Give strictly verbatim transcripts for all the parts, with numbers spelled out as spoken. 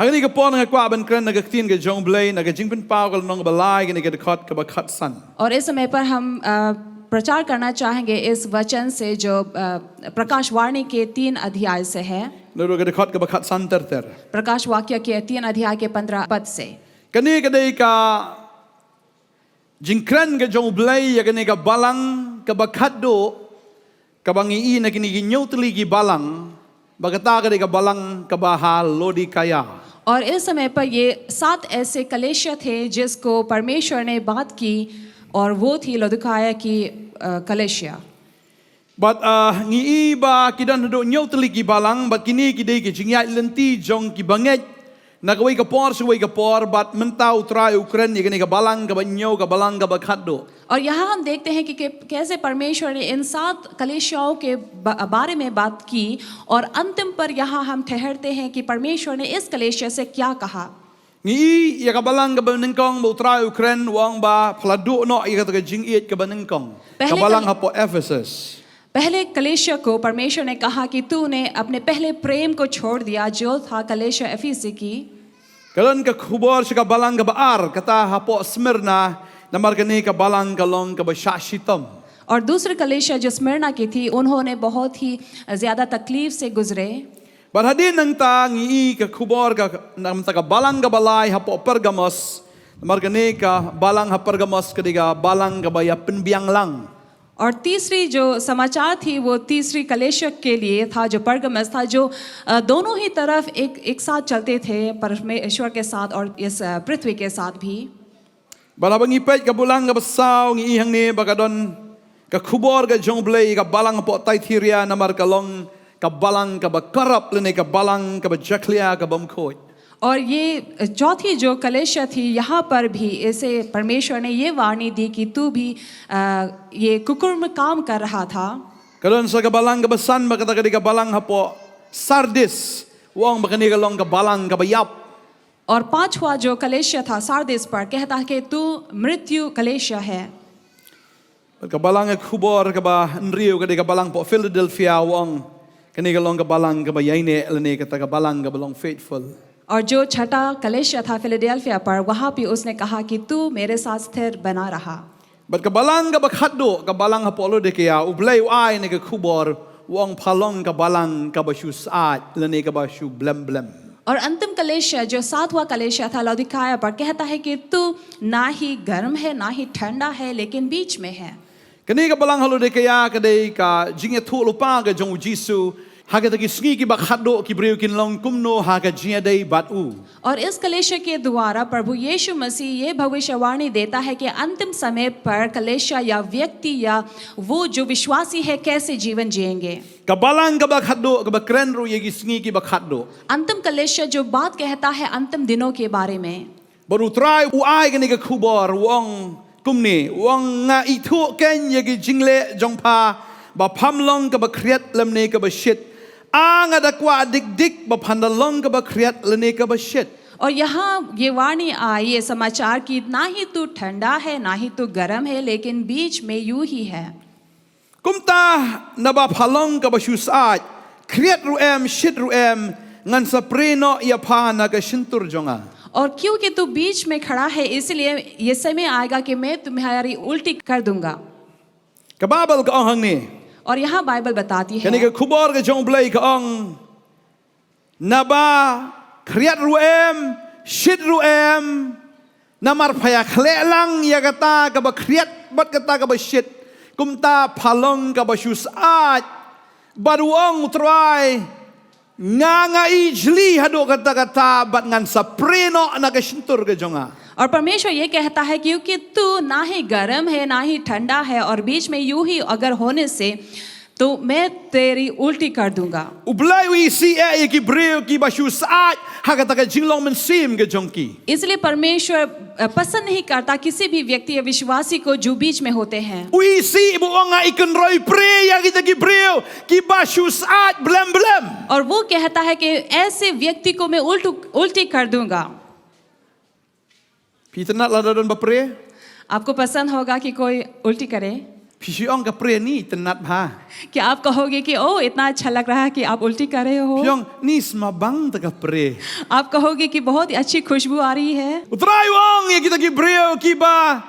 Ha kane ka por nga kwah ban kren na ka ktien ka jong U Blei na ka Jingpynpaw ka lynnong ba lai, kane ka dkhot kaba khatsan. और इस समय पर हम अ, प्रचार करना चाहेंगे इस वचन से जो अ, प्रकाशवाणी के तीन अध्याय से है। Naduh ka dkhot kaba khatsan ter ter. प्रकाश वाक्य के तीन अध्याय के पन्द्रह पद से। Kane ka dei ka jingkren ka jong U Blei ïa kane ka balang kaba khatduh, kaba ngi i na kine ki hynñiew tylli ki balang, ba kata ka dei ka balang kaba ha Laodikaia. और इस समय पर ये सात ऐसे कलीसिया थे जिसको परमेश्वर ने बात की, और वो थी लौदीकाया की अ, कलीसिया। Bad ah, ngi i ba ki don haduh hynñiew tylli ki balang, bad kine ki dei ki jingïaid lynti jong ki bangeit na kawei ka por sha kawei ka por, bad mynta U Trai u kren ïa kane ka balang kaba hynñiew, ka balang kaba khatduh. और यहाँ हम देखते हैं कि, कि कैसे परमेश्वर ने इन सात कलीसियाओं के ब-, बारे में बात की, और अंतिम पर यहाँ हम ठहरते हैं कि परमेश्वर ने इस कलीसिया से क्या कहा। Ngi i ïa ka balang kaba nyngkong ba U Trai u kren, u ong ba pha la duh noh ïa kata ka jingïeit kaba nyngkong. Ka balang hapoh Ephesus. पहले कलीसिया को परमेश्वर ने कहा कि तूने अपने पहले प्रेम को छोड़ दिया, जो था कलीसिया एफिसी की। Ka don ka khubor sha ka balang kaba ar, kata hapoh Smyrna, namar kane ka balang ka long kaba shah shitom. और दूसरी कलीसिया जो स्मिर्ना की थी, उन्होंने बहुत ही ज्यादा तकलीफ से गुजरे। Bad hadien nangta ngi i ka khubor ka, namar ka balang kaba lai hapoh Pergamos, namar kane ka balang ha Pergamos ka dei ka balang kaba ïa pynbiang lang. और तीसरी जो समाचार थी, वो तीसरी कलीसिया के लिए था, जो परगमस था, जो अ, दोनों ही तरफ एक, एक साथ चलते थे, परमेश्वर के साथ और इस अ, पृथ्वी के साथ भी। Bad haba ngi peit ka balang kaba saw, ngi i hangne ba ka don ka khubor ka jong U Blei ïa ka balang hapoh Thyatira, namar ka long ka balang kaba corrupt lane ka balang kaba jakhlia, ka bym khuid. और ये चौथी जो कलीसिया थी, यहाँ पर भी इसे परमेश्वर ने ये वाणी दी कि तू भी अ, ये कुकर्म काम कर रहा था। Ka don sa ka balang kaba san, ba kata ka dei ka balang hapoh Sardis, u ong ba kane ka long ka balang kaba ïap. और पांचवा जो कलीसिया था सारदिस पर, कहता है कि तू मृत्यु कलीसिया है। Bad ka balang ka khubor kaba hynriew ka dei ka balang hapoh Philadelphia, u ong kane ka long ka balang kaba ïaineh, lane kata ka balang kaba long faithful. और जो छठा कलीसिया था फिलाडेल्फिया पर, वहां भी उसने कहा कि तू मेरे साथ स्थिर बना रहा। Bad ka balang kaba khatduh, ka balang hapoh Laodikaia, U Blei u ai ïa kane ka khubor, u ong pha long ka balang kaba shu syaid lane kaba shu blem blem. और अंतिम कलीसिया, जो सातवां कलीसिया था लौदीकाया पर, कहता है कि तू ना ही गर्म है, ना ही ठंडा है, लेकिन बीच में है। Kane ka balang ha Laodikaia ka dei ka jingïathuhlypa ka jong U Jisu, ha kita ki sngi kiba khatduh ki briew kin long kumno ha ka jingïadei bad u. और इस कलीसिया के द्वारा प्रभु यीशु मसीह ये भविष्यवाणी देता है कि अंतिम समय पर कलीसिया या व्यक्ति या वो जो विश्वासी है, कैसे जीवन जिएंगे। Ka balang kaba khatduh, kaba kren ruh ïa ki sngi kiba khatduh. अंतिम कलीसिया जो बात कहता है अंतिम दिनों के बारे में। Bad U Trai u ai kane ka khubor, u ong kumne, u ong, nga ithuh keiñ ïa ki jingleh jong pha, ba pham long kaba khriat lymne kaba shit. Ah, nga da kwah dik dik ba phan da long kaba khriat lane kaba shit. और यहाँ ये वाणी आई, ये समाचार कि ना ही तू ठंडा है, ना ही तू गर्म है, लेकिन बीच में यूं ही है। Kumta naba pha long kaba shu syaid, khriat ruh em, shit ruh em, ngan sa prie noh ïa pha na ka shyntur jong nga. और क्योंकि तू बीच में खड़ा है, इसलिए ये समय आएगा कि मैं तुम्हारी उल्टी कर दूंगा। Ka Baibl ka ong hangne. और यहाँ बाइबल बताती है। Kane ka khubor ka jong U Blei ka ong, naba khriat ruh em, shit ruh em, namar pha ïakhleh lang ïa kata kaba khriat bad kata kaba shit, kumta pha long kaba shu syaid. Bad u ong U Trai, nga, nga ïeit jli haduh katta katta, bad ngan sa prie noh na ka shyntur ka jong nga. और परमेश्वर ये कहता है, क्योंकि तू ना ही गर्म है, ना ही ठंडा है, और बीच में यूं ही अगर होने से, तो मैं तेरी उल्टी कर दूंगा। U Blei u isih eh ïa ki briew kiba shu syaid ha kata ka jinglong mynsiem ka jong ki. इसलिए परमेश्वर, अ, पसंद नहीं करता किसी भी व्यक्ति या विश्वासी को जो बीच में होते हैं। U isih bad u ong, nga i kynroi prie ïa kita ki briew kiba shu syaid blem blem. और वो कहता है कि ऐसे व्यक्ति को मैं उल्टू, उल्टी कर दूंगा। Phi itynnad lada don ba prie? आपको पसंद होगा कि कोई उल्टी करे? Phi shu ong ka pre ni tynnat bha. क्या आप कहोगे कि ओ, इतना अच्छा लग रहा है कि आप उल्टी कर रहे हो? Phi ong ni sma bang ta ka pre. आप कहोगे कि बहुत ही अच्छी खुशबू आ रही है। U Trai u ong ïa kita ki briew kiba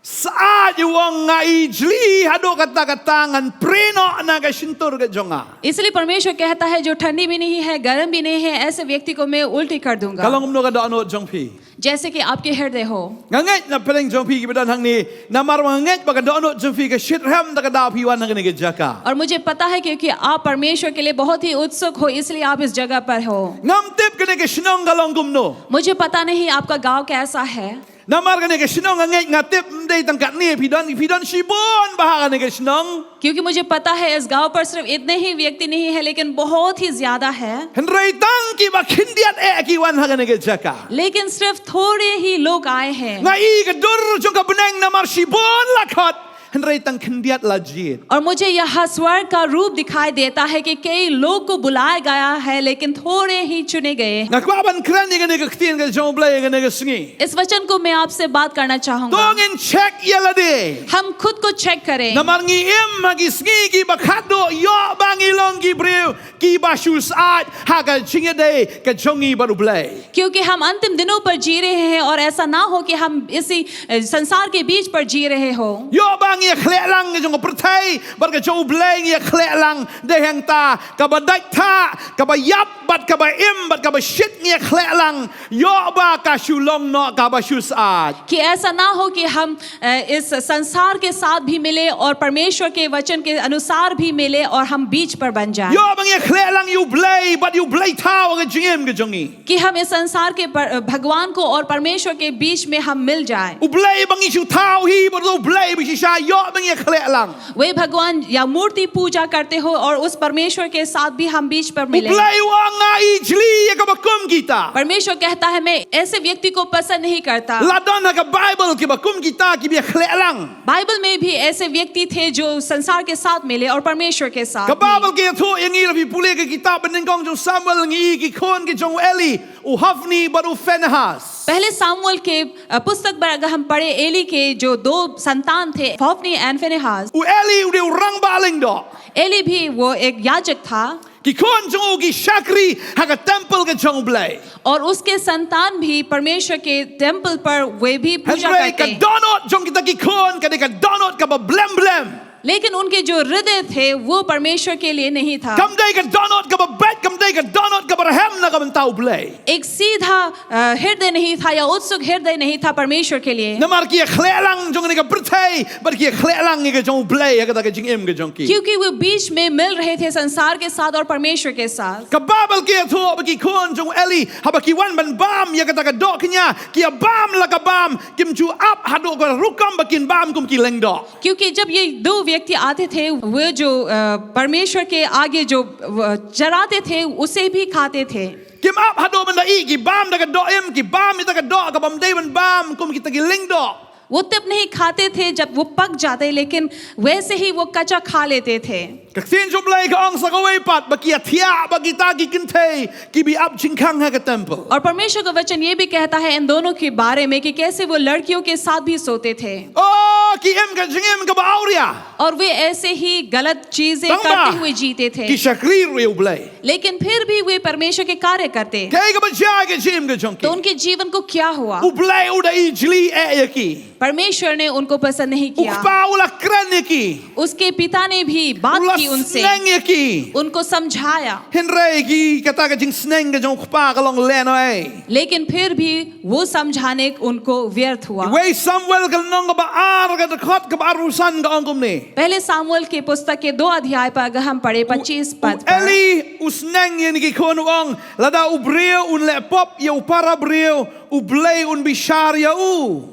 syaid, u ong nga i jli haduh katta katta ngan pre noh na ka shyntur ka jong nga. इसलिए परमेश्वर कहता है, जो ठंडी भी नहीं है, गर्म भी नहीं है, ऐसे व्यक्ति को मैं उल्टी कर दूंगा। Ka long kumno ka dohnud jong phi? जैसे कि आपके हृदय हो। Nga ngeit na pdeng jong phi kiba don hangne, namar ba nga ngeit ba ka dohnud jong phi ka shitrhem da ka daw phi wan ha kane ka jaka. और मुझे पता है, क्योंकि आप परमेश्वर के लिए बहुत ही उत्सुक हो, इसलिए आप इस जगह पर हो। Ngam tip kane ka shnong ka long kumno. मुझे पता नहीं आपका गांव कैसा है, Namar kane ka shnong nga ngeit, nga tip ym dei tang katne, phi don, phi don shibun bha ha kane ka shnong. क्योंकि मुझे पता है इस गांव पर सिर्फ इतने ही व्यक्ति नहीं है, लेकिन बहुत ही ज्यादा है। Hynrei tang kiba khyndiat eh ki wan ha kane ka jaka. लेकिन सिर्फ थोड़े ही लोग आए हैं। Nga i ka dur jong ka bneng namar shibun la khot, hynrei tang khyndiat la jied. और मुझे यह स्वर्ग का रूप दिखाई देता है कि कई लोग को बुलाया गया है, लेकिन थोड़े ही चुने गए। Nga kwah ban kren ïa kane ka ktien ka jong U Blei ïa kane ka sngi. इस वचन को मैं आपसे बात करना चाहूंगा। To ngin check ïa lade. हम खुद को चेक करें, Namar ngi im ha ki sngi kiba khatduh, ïoh ba ngi long ki briew kiba shu syaid ha ka jingïadei ka jong ngi bad U Blei. क्योंकि हम अंतिम दिनों पर जी रहे हैं और ऐसा ना हो कि हम इसी अ, संसार के बीच पर जी रहे हो। Ïoh ba ngi ïakhleh lang ka jong ka pyrthei bad ka jong U Blei, ngi ïakhleh lang. Dei hangta kaba dait thah, kaba ïap bad kaba im bad kaba shit ngi ïakhleh lang. Ïoh ba ka shu long noh kaba shu syaid. कि ऐसा ना हो कि हम अ, इस संसार के साथ भी मिले और परमेश्वर के वचन के अनुसार भी मिले और हम बीच पर बन जाएं। Ïoh ba ngi ïakhleh lang ïa U Blei bad ïa U Blei thaw ha ka jingim ka jong ngi. कि हम इस संसार के पर, भगवान को और परमेश्वर के बीच में हम मिल जाएं। U Blei ba ngi shu thaw hi bad U Blei ba shisha, ïoh ba ngi ïakhleh lang. वे भगवान या मूर्ति पूजा करते हो और उस परमेश्वर के साथ भी हम बीच पर U मिले। Blei u ong nga i jli ïa kaba kum kita. परमेश्वर कहता है, मैं ऐसे व्यक्ति को पसंद नहीं करता। La don ha ka Baibl kiba kum kita kiba ïakhleh lang. Bible में भी ऐसे व्यक्ति थे जो संसार के साथ मिले और परमेश्वर के साथ Ka भी। Baibl ka ïathuh ïa ngi, lada phi pule ka kitab banyngkong jong u Samuel, ngi i ki khun ki jong u Eli, u Hophni bad u Phinehas. पहले सामुएल के अ, पुस्तक पर अगर हम पढ़े, एली के जो दो संतान थे, Hophni and Phinehas. U Eli u dei u rangbah lyngdoh. Eli भी वो एक याजक था Ki khun jong u ki shakri ha ka temple ka jong U Blei. और उसके संतान भी परमेश्वर के टेम्पल पर वे भी पूजा Hynrei ka करते हैं। dohnud jong kita ki khun ka dei ka dohnud kaba blem blem. लेकिन उनके जो हृदय थे, वो परमेश्वर के लिए नहीं था। Kam dei ka dohnud kaba beit, kam dei ka dohnud kaba rhem na ka bynta U Blei. एक सीधा अ, हृदय नहीं था या उत्सुक हृदय नहीं था परमेश्वर के लिए। Namar ki ïakhleh lang jong kane ka pyrthei bad ki ïakhleh lang ïa ka jong U Blei ha kata ka jingim ka jong ki. क्योंकि वे बीच में मिल रहे थे संसार के साथ और परमेश्वर के साथ। Ka Baibl ka ïathuh ba ki khun jong u Eli, haba ki wan ban bam ïa kata ka doh kñia, ki ïa bam la ka bam, kim ju ap haduh ka rukom ba kin bam kum ki lyngdoh. क्योंकि जब ये दो व्यक्ति आते थे, वो जो अ, परमेश्वर के आगे जो अ, चराते थे, उसे भी खाते थे। Kim ap haduh ban da ïeh, ki bam da ka doh im, ki bam ïa kata ka doh kaba ym dei ban bam kum kita ki lyngdoh. वो तब नहीं खाते थे जब वो पक जाते, लेकिन वैसे ही वो कच्चा खा लेते थे। Ka ktien jong U Blei ka ong sa kawei pat ba ki ïathiah bad kita ki kynthei kiba ap jingkhang ha ka temple. और परमेश्वर का वचन ये भी कहता है इन दोनों के बारे में कि कैसे वो लड़कियों के साथ भी सोते थे। Oh, ki im ka jingim kaba awria. और वे ऐसे ही गलत चीजें Tang ba करते हुए जीते थे। ki shakri ruh ïa U Blei. लेकिन फिर भी वे परमेश्वर के कार्य करते। Kaei kaba jia ha ka jingim ka jong ki? तो उनके जीवन को क्या हुआ? U Blei u da ijli eh ïa ki. परमेश्वर ने उनको पसंद नहीं U किया। Kpa u la kren ïa ki. उसके पिता ने भी बात U la की उनसे, sneng ïa ki. उनको समझाया, Hynrei ki, kata ka jingsneng ka jong U Kpa ka long lehnohei. लेकिन फिर भी वो समझाने उनको व्यर्थ हुआ। Wei Samuel ka lynnong kaba ar, ka dkhot kaba arphew san ka ong kumne. पहले सामुएल के पुस्तक के दो अध्याय पर अगर हम पढ़े, पच्चीस पद U पर, Eli u sneng ïa kine ki khun, u ong, lada u briew un leh pop ïa u para briew, U Blei un bishar ïa u.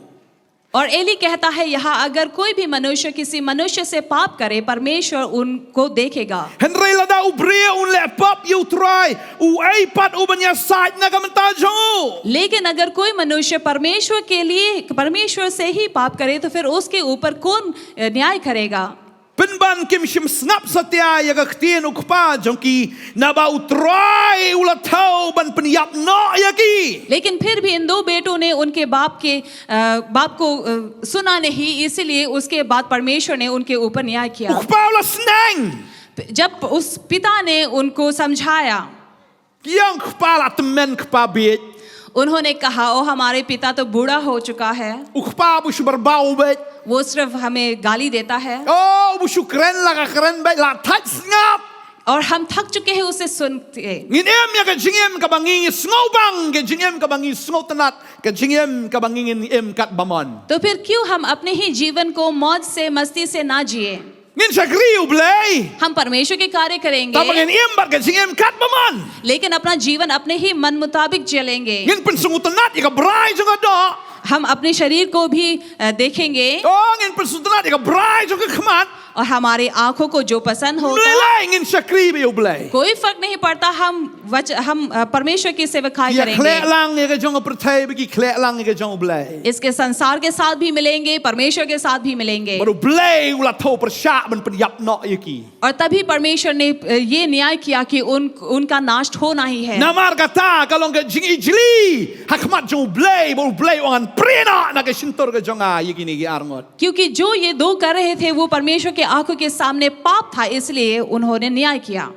और एली कहता है यहाँ, अगर कोई भी मनुष्य किसी मनुष्य से पाप करे, परमेश्वर उनको देखेगा। Hynrei lada u briew un leh pop ïa U Trai, uei pat u ban ïasaid na ka bynta jong u? लेकिन अगर कोई मनुष्य परमेश्वर के लिए, परमेश्वर से ही पाप करे, तो फिर उसके ऊपर कौन, अ, न्याय करेगा? Pynban kim shym sngap satia ïa ka ktien u kpa jong ki, naba U Trai u la thew ban pynïap noh ïa ki. लेकिन फिर भी इन दो बेटों ने उनके बाप के अ, बाप को अ, सुना नहीं, इसीलिए उसके बाद परमेश्वर ने उनके ऊपर न्याय U किया। kpa u la sneng. जब उस पिता ने उनको समझाया, Ki ong kpa la tymmen, kpa bieit. उन्होंने कहा, ओ हमारे पिता तो बूढ़ा हो चुका है, U kpa u shu barbaw beit. वो सिर्फ हमें गाली देता है O, u shu kren la ka kren beit, la thait sngap. और हम थक चुके हैं उसे सुन के। Ngin im ïa ka jingim kaba ngi sngewbang, ka jingim kaba ngi sngewtynnat, ka jingim kaba ngin im katba mon. तो फिर क्यों हम अपने ही जीवन को मौज से, मस्ती से ना जिए? Ngin shakri U Blei. हम परमेश्वर के कार्य करेंगे, Tangba ngin im bad ka jingim katba mon. लेकिन अपना जीवन अपने ही मन मुताबिक चलेंगे। Ngin pynsngewtynnat ïa ka brai jong ka doh. हम अपने शरीर को भी अ, देखेंगे O, ngin pynsngewtynnat ïa ka brai jong ka khmat. और हमारी आंखों को जो पसंद होगा। Nilai ngin shakri bad U Blei. कोई फर्क नहीं पड़ता, हम वच, हम अ, परमेश्वर की सेवकाई Ïa करेंगे। khleh lang ïa ka jong ka pyrthei, ba ki khleh lang ïa ka jong U Blei. इसके संसार के साथ भी मिलेंगे, परमेश्वर के साथ भी मिलेंगे। Bad U Blei u la thew pyrshah ban pynïap noh ïa ki. और तभी परमेश्वर ने अ, ये न्याय किया कि उन उनका नाश होना ही है। Namar kata ka long ka jingijli ha khmat jong U Blei, ba U Blei u ong, ngan prie noh na ka shyntur ka jong nga ïa kine ki arngut. क्योंकि जो ये दो कर रहे थे, वो परमेश्वर के आंखों के सामने पाप था, इसलिए उन्होंने न्याय किया।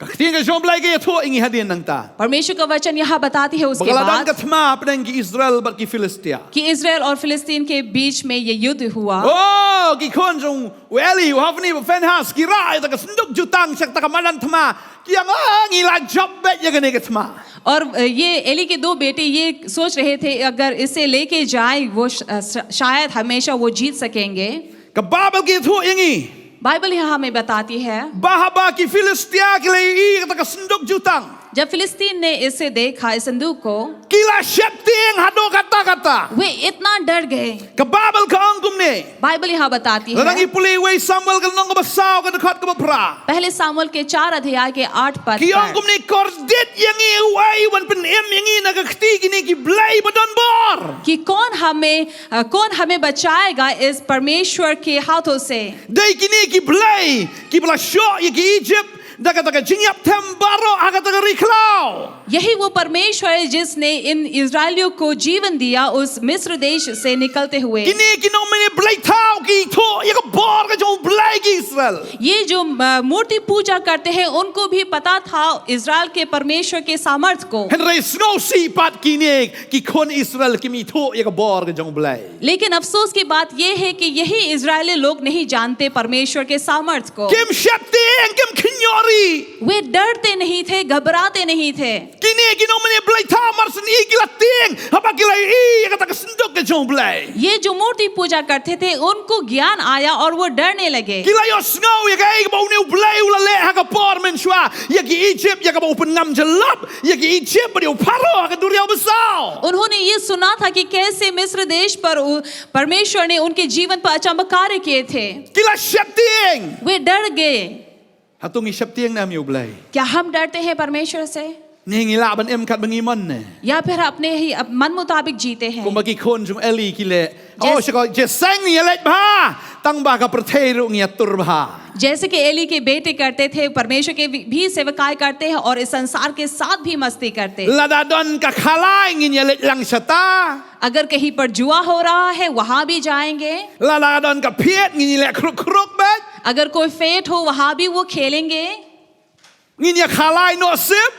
Ka ktien ka jong U Blei ka ïathuh ïa ngi hadien nangta. परमेश्वर का वचन यहाँ बताती है Ba उसके ka la don बाद ka thma hapdeng ki Israel bad ki Philistia. कि इजराइल और फिलिस्तीन के बीच में ये युद्ध हुआ। O, ki khun jong u Eli, u Hophni, u Phinehas, ki rah ïa ka synduk jutang sha kata ka madan thma. Ki ong, o, ngi la jop beit ïa kane ka thma. और अ, ये एली के दो बेटे ये सोच रहे थे, अगर इसे लेके जाए वो श- अ, श- शायद हमेशा वो जीत सकेंगे। Ka Baibl ka ïathuh ïa ngi. Bible यहाँ हमें बताती है, Ba haba ki Philistia ki la ïohi ïa kata ka synduk jutang, जब फिलिस्तीन ने इसे देखा, इस संदूक को, ki la sheptieng haduh katta katta. वे इतना डर गए। Ka Baibl ka ong kumne. Bible यहाँ बताती Lada है, ngi pule Wei Samuel ka lynnong kaba saw, ka dkhot kaba phra. पहले सामुएल के चार अध्याय के आठ पद Ki ong पर, kumne, kordit ïa ngi uei ban pynim ïa ngi na ka kti kine ki blei ba don bor. कि कौन हमें अ, कौन हमें बचाएगा इस परमेश्वर के हाथों से? Dei kine ki blei kiba la shoh ïa ki Egypt da kata ka jingïap them baroh ha kata ka ri khlaw. यही वो परमेश्वर है जिसने इन इजरायलियों को जीवन दिया उस मिस्र देश से निकलते हुए। Kine ki nongmane blei thaw ki ithuh ïa ka bor ka jong U Blei, ki Israel. ये जो अ, मूर्ति पूजा करते हैं, उनको भी पता था इजराइल के परमेश्वर के सामर्थ को। Hynrei sngewsih pat, kine ki khun Israel kim ithuh ïa ka bor ka jong U Blei. लेकिन अफसोस की बात यह है कि यही इजरायली लोग नहीं जानते परमेश्वर के सामर्थ को। Kim sheptieng, kim khynñiuh ri. वे डरते नहीं थे, घबराते नहीं थे। Kine ki nongmane blei thaw mar shen i ki la tieng haba ki la ïohi ïa kata ka synduk ka jong U Blei. ये जो मूर्ति पूजा करते थे, उनको ज्ञान आया और वो डरने लगे। Ki la ïohsngew ïa kaei kaba une U Blei u la leh ha ka por mynshuwa ïa ki Egypt, ïa kaba u pynngam jyllop ïa ki Egypt bad ïa u Pharaoh ha ka duriaw basaw. उन्होंने ये सुना था कि कैसे मिस्र देश पर उ- परमेश्वर ने उनके जीवन पर अचंभकारी किए थे। Ki la sheptieng. वे डर गए। Hato ngi sheptieng ne em ïa U Blei? क्या हम डरते हैं परमेश्वर से? Ne ngi lah ban im katba ngi mon ne? या फिर अपने ही अप- मन मुताबिक जीते हैं? Kumba ki khun jong u Eli ki leh. Yes. Oh, sha ka jingïaseng ngi ïaleit bha, tang ba ka pyrthei ruh ngi ïatur bha. जैसे कि एली के बेटे करते थे, परमेश्वर के भी, भी सेवकाई करते हैं और इस संसार के साथ भी मस्ती करते हैं। Lada don ka khalai ngin ïaleit lang shata. अगर कहीं पर जुआ हो रहा है, वहां भी जाएंगे। Lada don ka phiat ngin ïaleh khruk khruk beit. अगर कोई फेट हो, वहां भी वो खेलेंगे। Ngin ïakhalai noh sip.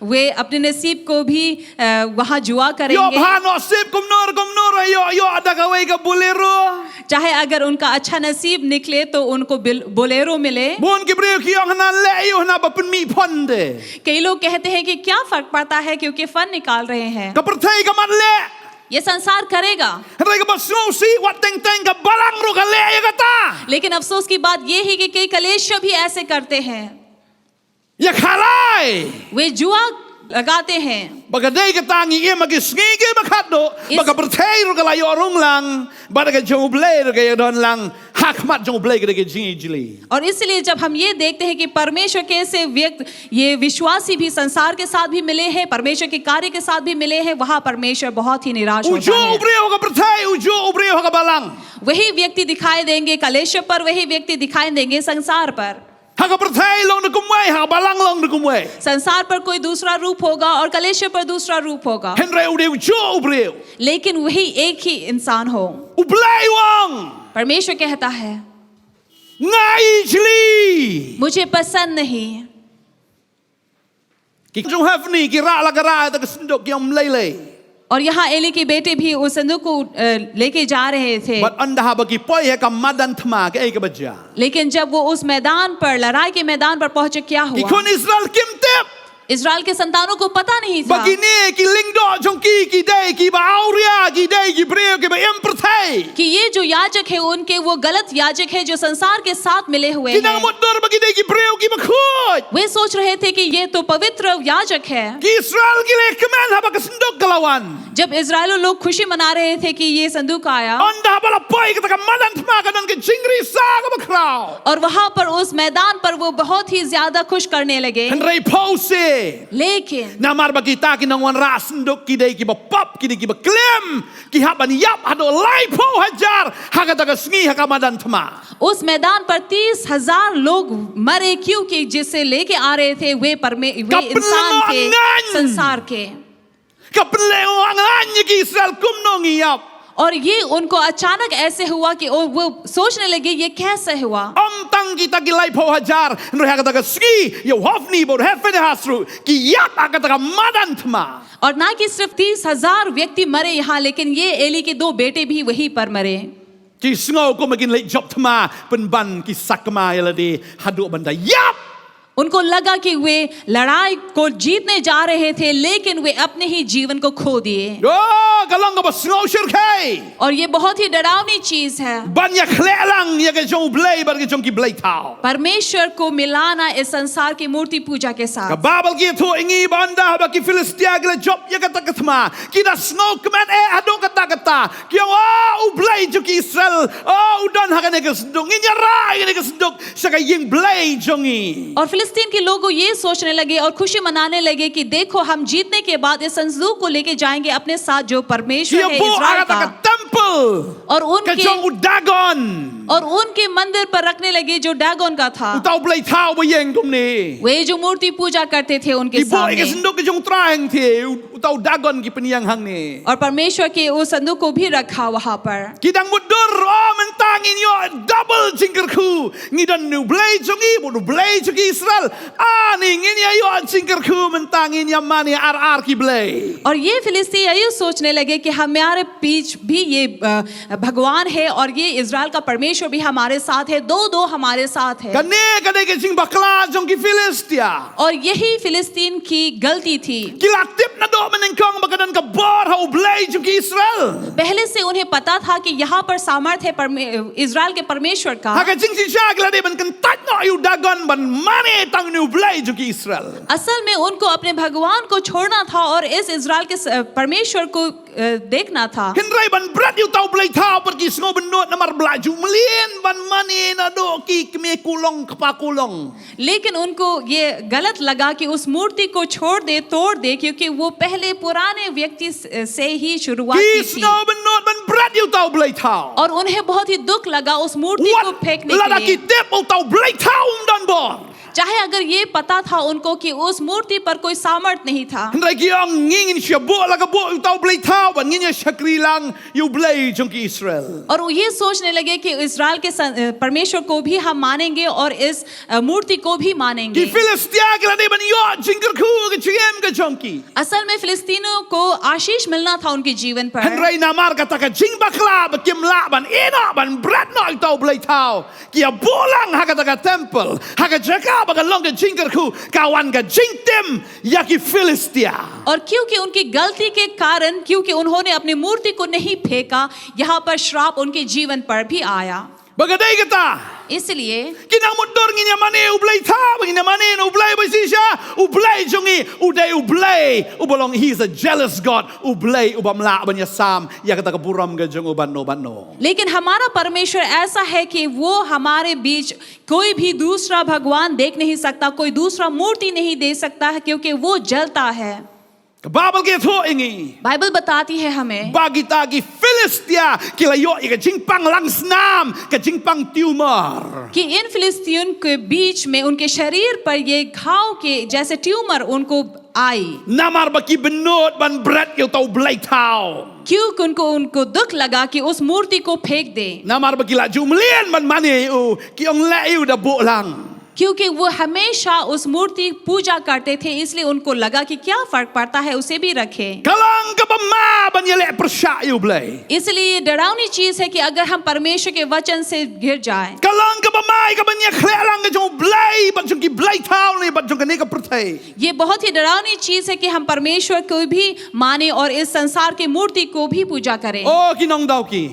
वे अपने नसीब को भी अ, वहां जुआ Ïoh करेंगे। bha noh sip kumno kumno, ïoh ïoh da kawei ka Bolero. चाहे अगर उनका अच्छा नसीब निकले तो उनको बिल- बोलेरो मिले। Bun ki briew ki ong hana leh ïoh hana ba pynmih phone de. कई लोग कहते हैं कि क्या फर्क पड़ता है, क्योंकि फंड निकाल रहे हैं। Ka pyrthei ka mat leh. ये संसार करेगा। Hynrei kaba sngewsih, wat teng teng ka balang ruh ka leh ïa kata. लेकिन अफसोस की बात यह है कि कई कलीसिया भी ऐसे करते हैं। Ïakhalai. वे जुआ लगाते हैं। Ba ka dei kata ngi im ha ki sngi kiba khatduh. Is- Ba ka pyrthei ruh ka la ïoh rung lang. Ba ka jong U Blei ruh ka ïoh don lang. Ha khmat jong U Blei ka dei ka jingijli. और इसलिए जब हम ये देखते हैं कि परमेश्वर कैसे व्यक्ति, ये विश्वासी भी संसार के साथ भी मिले हैं, परमेश्वर के कार्य के साथ भी मिले हैं, वहां परमेश्वर बहुत ही निराश होता है। U juh u briew ha ka pyrthei, u juh u briew ha ka balang. वही व्यक्ति दिखाई देंगे कलेश पर, वही व्यक्ति दिखाई देंगे संसार पर। Ha ka pyrthei long da kumwei, ha ka balang long da kumwei. संसार पर कोई दूसरा रूप होगा और कलेश पर दूसरा रूप होगा। Hynrei u dei u juh u briew. लेकिन वही एक ही इंसान हो। U Blei u ong. परमेश्वर कहता है, Nga ijli. मुझे पसंद नहीं। Ki jong Hophni ki rah la ka rah ïa ka synduk, ki ong ym lei lei. और यहाँ एली के बेटे भी उस संदूक को, अ, लेके जा रहे थे। Bad ynda haba ki poi ha ka madan thma, kaei kaba jia? लेकिन जब वो उस मैदान पर, लड़ाई के मैदान पर पहुंचे, क्या हुआ? Ki khun Israel kim tip. इस्राएल के संतानों को पता नहीं था। Ba kine ki lyngdoh jong ki, ki dei kiba awria, ki dei ki briew kiba im pyrthei. कि ये जो याजक है, उनके वो गलत याजक है, जो संसार के साथ मिले हुए हैं। Ki nang mutdur ba ki dei ki briew kiba khuid. वे सोच रहे थे कि ये तो पवित्र याजक है। Ki Israel ki la kmen haba ka synduk ka la wan. जब इस्राएली लोग खुशी मना रहे थे कि ये संदूक आया, Ynda haba la poi ha kata ka madan thma, ka don ka jingri sa kaba khraw. और वहां पर उस मैदान पर वो बहुत ही ज्यादा खुश करने लगे। Hynrei pause. लेकिन Namar ba kita ki nongwanrah synduk ki dei kiba pop, ki dei kiba klim, ki hap ban ïap haduh laiphew hajar ha kata ka sngi ha ka madan thma. उस मैदान पर तीस हजार लोग मरे, क्योंकि जिसे लेके आ रहे थे वे परमे-, वे Ka इंसान थे, pynlyngngoh ngan. संसार के। Ka pynlyngngoh ngan ïa ki Israel kumno ngi ïap. और ये उनको अचानक ऐसे हुआ कि ओ-, वो सोचने लगे, "ये कैसे हुआ?" Ym tang kita ki laiphew hajar, hynrei ha kata ka sngi, ïa u Hophni bad u Phinehas ruh ki ïap ha kata ka madan thma. और ना कि सिर्फ तीस हजार व्यक्ति मरे यहाँ, लेकिन ये एली के दो बेटे भी वहीं पर मरे। Ki sngew kum ba kin leit jop thma, pynban ki sakma ïa lade haduh ban da ïap. उनको लगा कि वे लड़ाई को जीतने जा रहे थे, लेकिन वे अपने ही जीवन को खो दिए। Oh, ka long kaba sngewsyrkhei. और ये बहुत ही डरावनी चीज है। Ban ïakhleh lang ïa ka jong U Blei bad ka jong ki blei thaw. परमेश्वर को मिलाना इस संसार की मूर्ति पूजा के साथ। Ka Baibl ka ïathuh ïa ngi ba ynda haba ki Philistia ki la jop ïa kata ka thma, ki da sngewkmen eh haduh katta katta. Ki ong, "Oh, U Blei jong ki Israel, oh, u don ha kane ka synduk. Ngin ïarah ïa kane ka synduk sha ka ïing Blei jong ngi." और फिलिस्तीन के लोग ये सोचने लगे और खुशी मनाने लगे कि देखो, हम जीतने के बाद इस संदूक को लेके जाएंगे अपने साथ, जो परमेश्वर Ki है ïa buh ha इस्राएल kata ka का। Temple. और उनके, Ka jong u Dagon. और उनके मंदिर पर रखने लगे जो दागोन का था। Uta u blei thaw ba ïeng kumne. वे जो मूर्ति पूजा करते थे उनके Ki buh ïa ka सामने। Synduk ka jong u Trai hangthie, u-, uta u Dagon ki pynïeng hangne. और परमेश्वर के उस संदूक को भी रखा वहां पर। Ki dang mutdur, oh, mynta ngin ïoh double jingkyrkhu. Ngi don une u Blei jong ngi, bad u Blei jong ki Israel. Ani ngin ïa ïoh jingkyrkhu mynta, ngin ïa mane ar ar ki blei. और ये फिलिस्ती यही सोचने लगे कि हमारे बीच भी ये, अ, भगवान है और ये इस्राएल का परमेश्वर भी हमारे साथ है, दो दो हमारे साथ है। Kane ka dei ka jingbakla jong ki Philistia. और यही फिलिस्तीन की गलती थी। Ki la tip naduh mynnyngkong ba ka don ka bor ha u Blei jong ki Israel. पहले से उन्हें पता था कि यहाँ पर सामर्थ है परमे-, इस्राएल के परमेश्वर का। Ha ka jingjynjar ki la dei ban kyntait noh ïa u Dagon ban mane tang une u Blei jong ki Israel. असल में उनको अपने भगवान को छोड़ना था और इस इस्राएल के स-, परमेश्वर को, अ, देखना था। Hynrei ban bret ïa uta u blei thaw pat ki sngew bynnud namar ba la ju mlien ban mane naduh ki kmie kulong kpa kulong. लेकिन उनको ये गलत लगा कि उस मूर्ति को छोड़ दे, तोड़ दे, क्योंकि वो पहले पुराने व्यक्ति से, से ही शुरुआत Ki की थी। Sngew bynnud ban bret ïa uta u blei thaw. और उन्हें बहुत ही दुख लगा उस मूर्ति को फेंकने के लिए। Wat lada ki tip uta u blei thaw um don bor. चाहे अगर ये पता था उनको कि उस मूर्ति पर कोई सामर्थ नहीं था। Hynrei ki ong ngi ngin sa buh la ka buh uta u blei thaw, bad ngin ïa shakri lang ïa u Blei jong ki Israel. और वो ये सोचने लगे कि इस्राएल के स-, अ, परमेश्वर को भी हम मानेंगे और इस, अ, मूर्ति को भी मानेंगे। Ki Philistia ki la dei ban ïoh jingkyrkhu ha ka jingim ka jong ki. असल में फिलिस्तीनियों को आशीष मिलना था उनके जीवन पर। Hynrei namar kata ka jingbakla ba kim lah ban ïehnoh ban bret noh ïa uta u blei thaw. Ki ïa buh lang ha kata ka temple, ha ka jaka ba ka long ka jingkyrkhu, ka wan ka jingtim ïa ki Philistia. और क्योंकि उनकी गलती के कारण, क्योंकि उन्होंने अपनी मूर्ति को नहीं फेंका, यहाँ पर श्राप उनके जीवन पर भी आया। Ba ka dei kata. इसलिए Ki nang mutdur ngin ïa mane u Blei thaw, ba ngin ïa mane na u Blei ba shisha, u Blei jong ngi, u dei u Blei, uba long, he is a jealous God, u Blei, u bym lah ban ïasam, ïa kata ka burom ka jong u bad no bad no. लेकिन हमारा परमेश्वर ऐसा है कि वो हमारे बीच कोई भी दूसरा भगवान देख नहीं सकता, कोई दूसरा मूर्ति नहीं दे सकता है, क्योंकि वो जलता है। Ka Baibl ka ïathuh ïa ngi. Bible बताती है हमें Ba kita ki Philistia, ki la ïoh ïa ka jingpang lang snam, ka jingpang tumor. कि इन फिलिस्तीन के बीच में उनके शरीर पर ये घाव के जैसे ट्यूमर उनको आई, Namar ba ki bynnud ban bret ïa uta u Blei thaw. क्योंकि उनको उनको दुख लगा कि उस मूर्ति को फेंक दे, Namar ba ki la ju mlien ban mane ïa u, ki ong leh ïa u da buh lang. क्योंकि वो हमेशा उस मूर्ति पूजा करते थे, इसलिए उनको लगा कि क्या फर्क पड़ता है, उसे भी रखें। Ka long kaba ma ban ïaleh pyrshah ïa u Blei. इसलिए ये डरावनी चीज है कि अगर हम परमेश्वर के वचन से घिर जाए। Ka long kaba ma ïa ka ban ïakhleh lang ka jong u Blei bad jong ki blei thaw ne bad jong kane ka pyrthei. ये बहुत ही डरावनी चीज है कि हम परमेश्वर को भी माने और इस संसार की मूर्ति को भी पूजा करें। O ki nongdaw ki.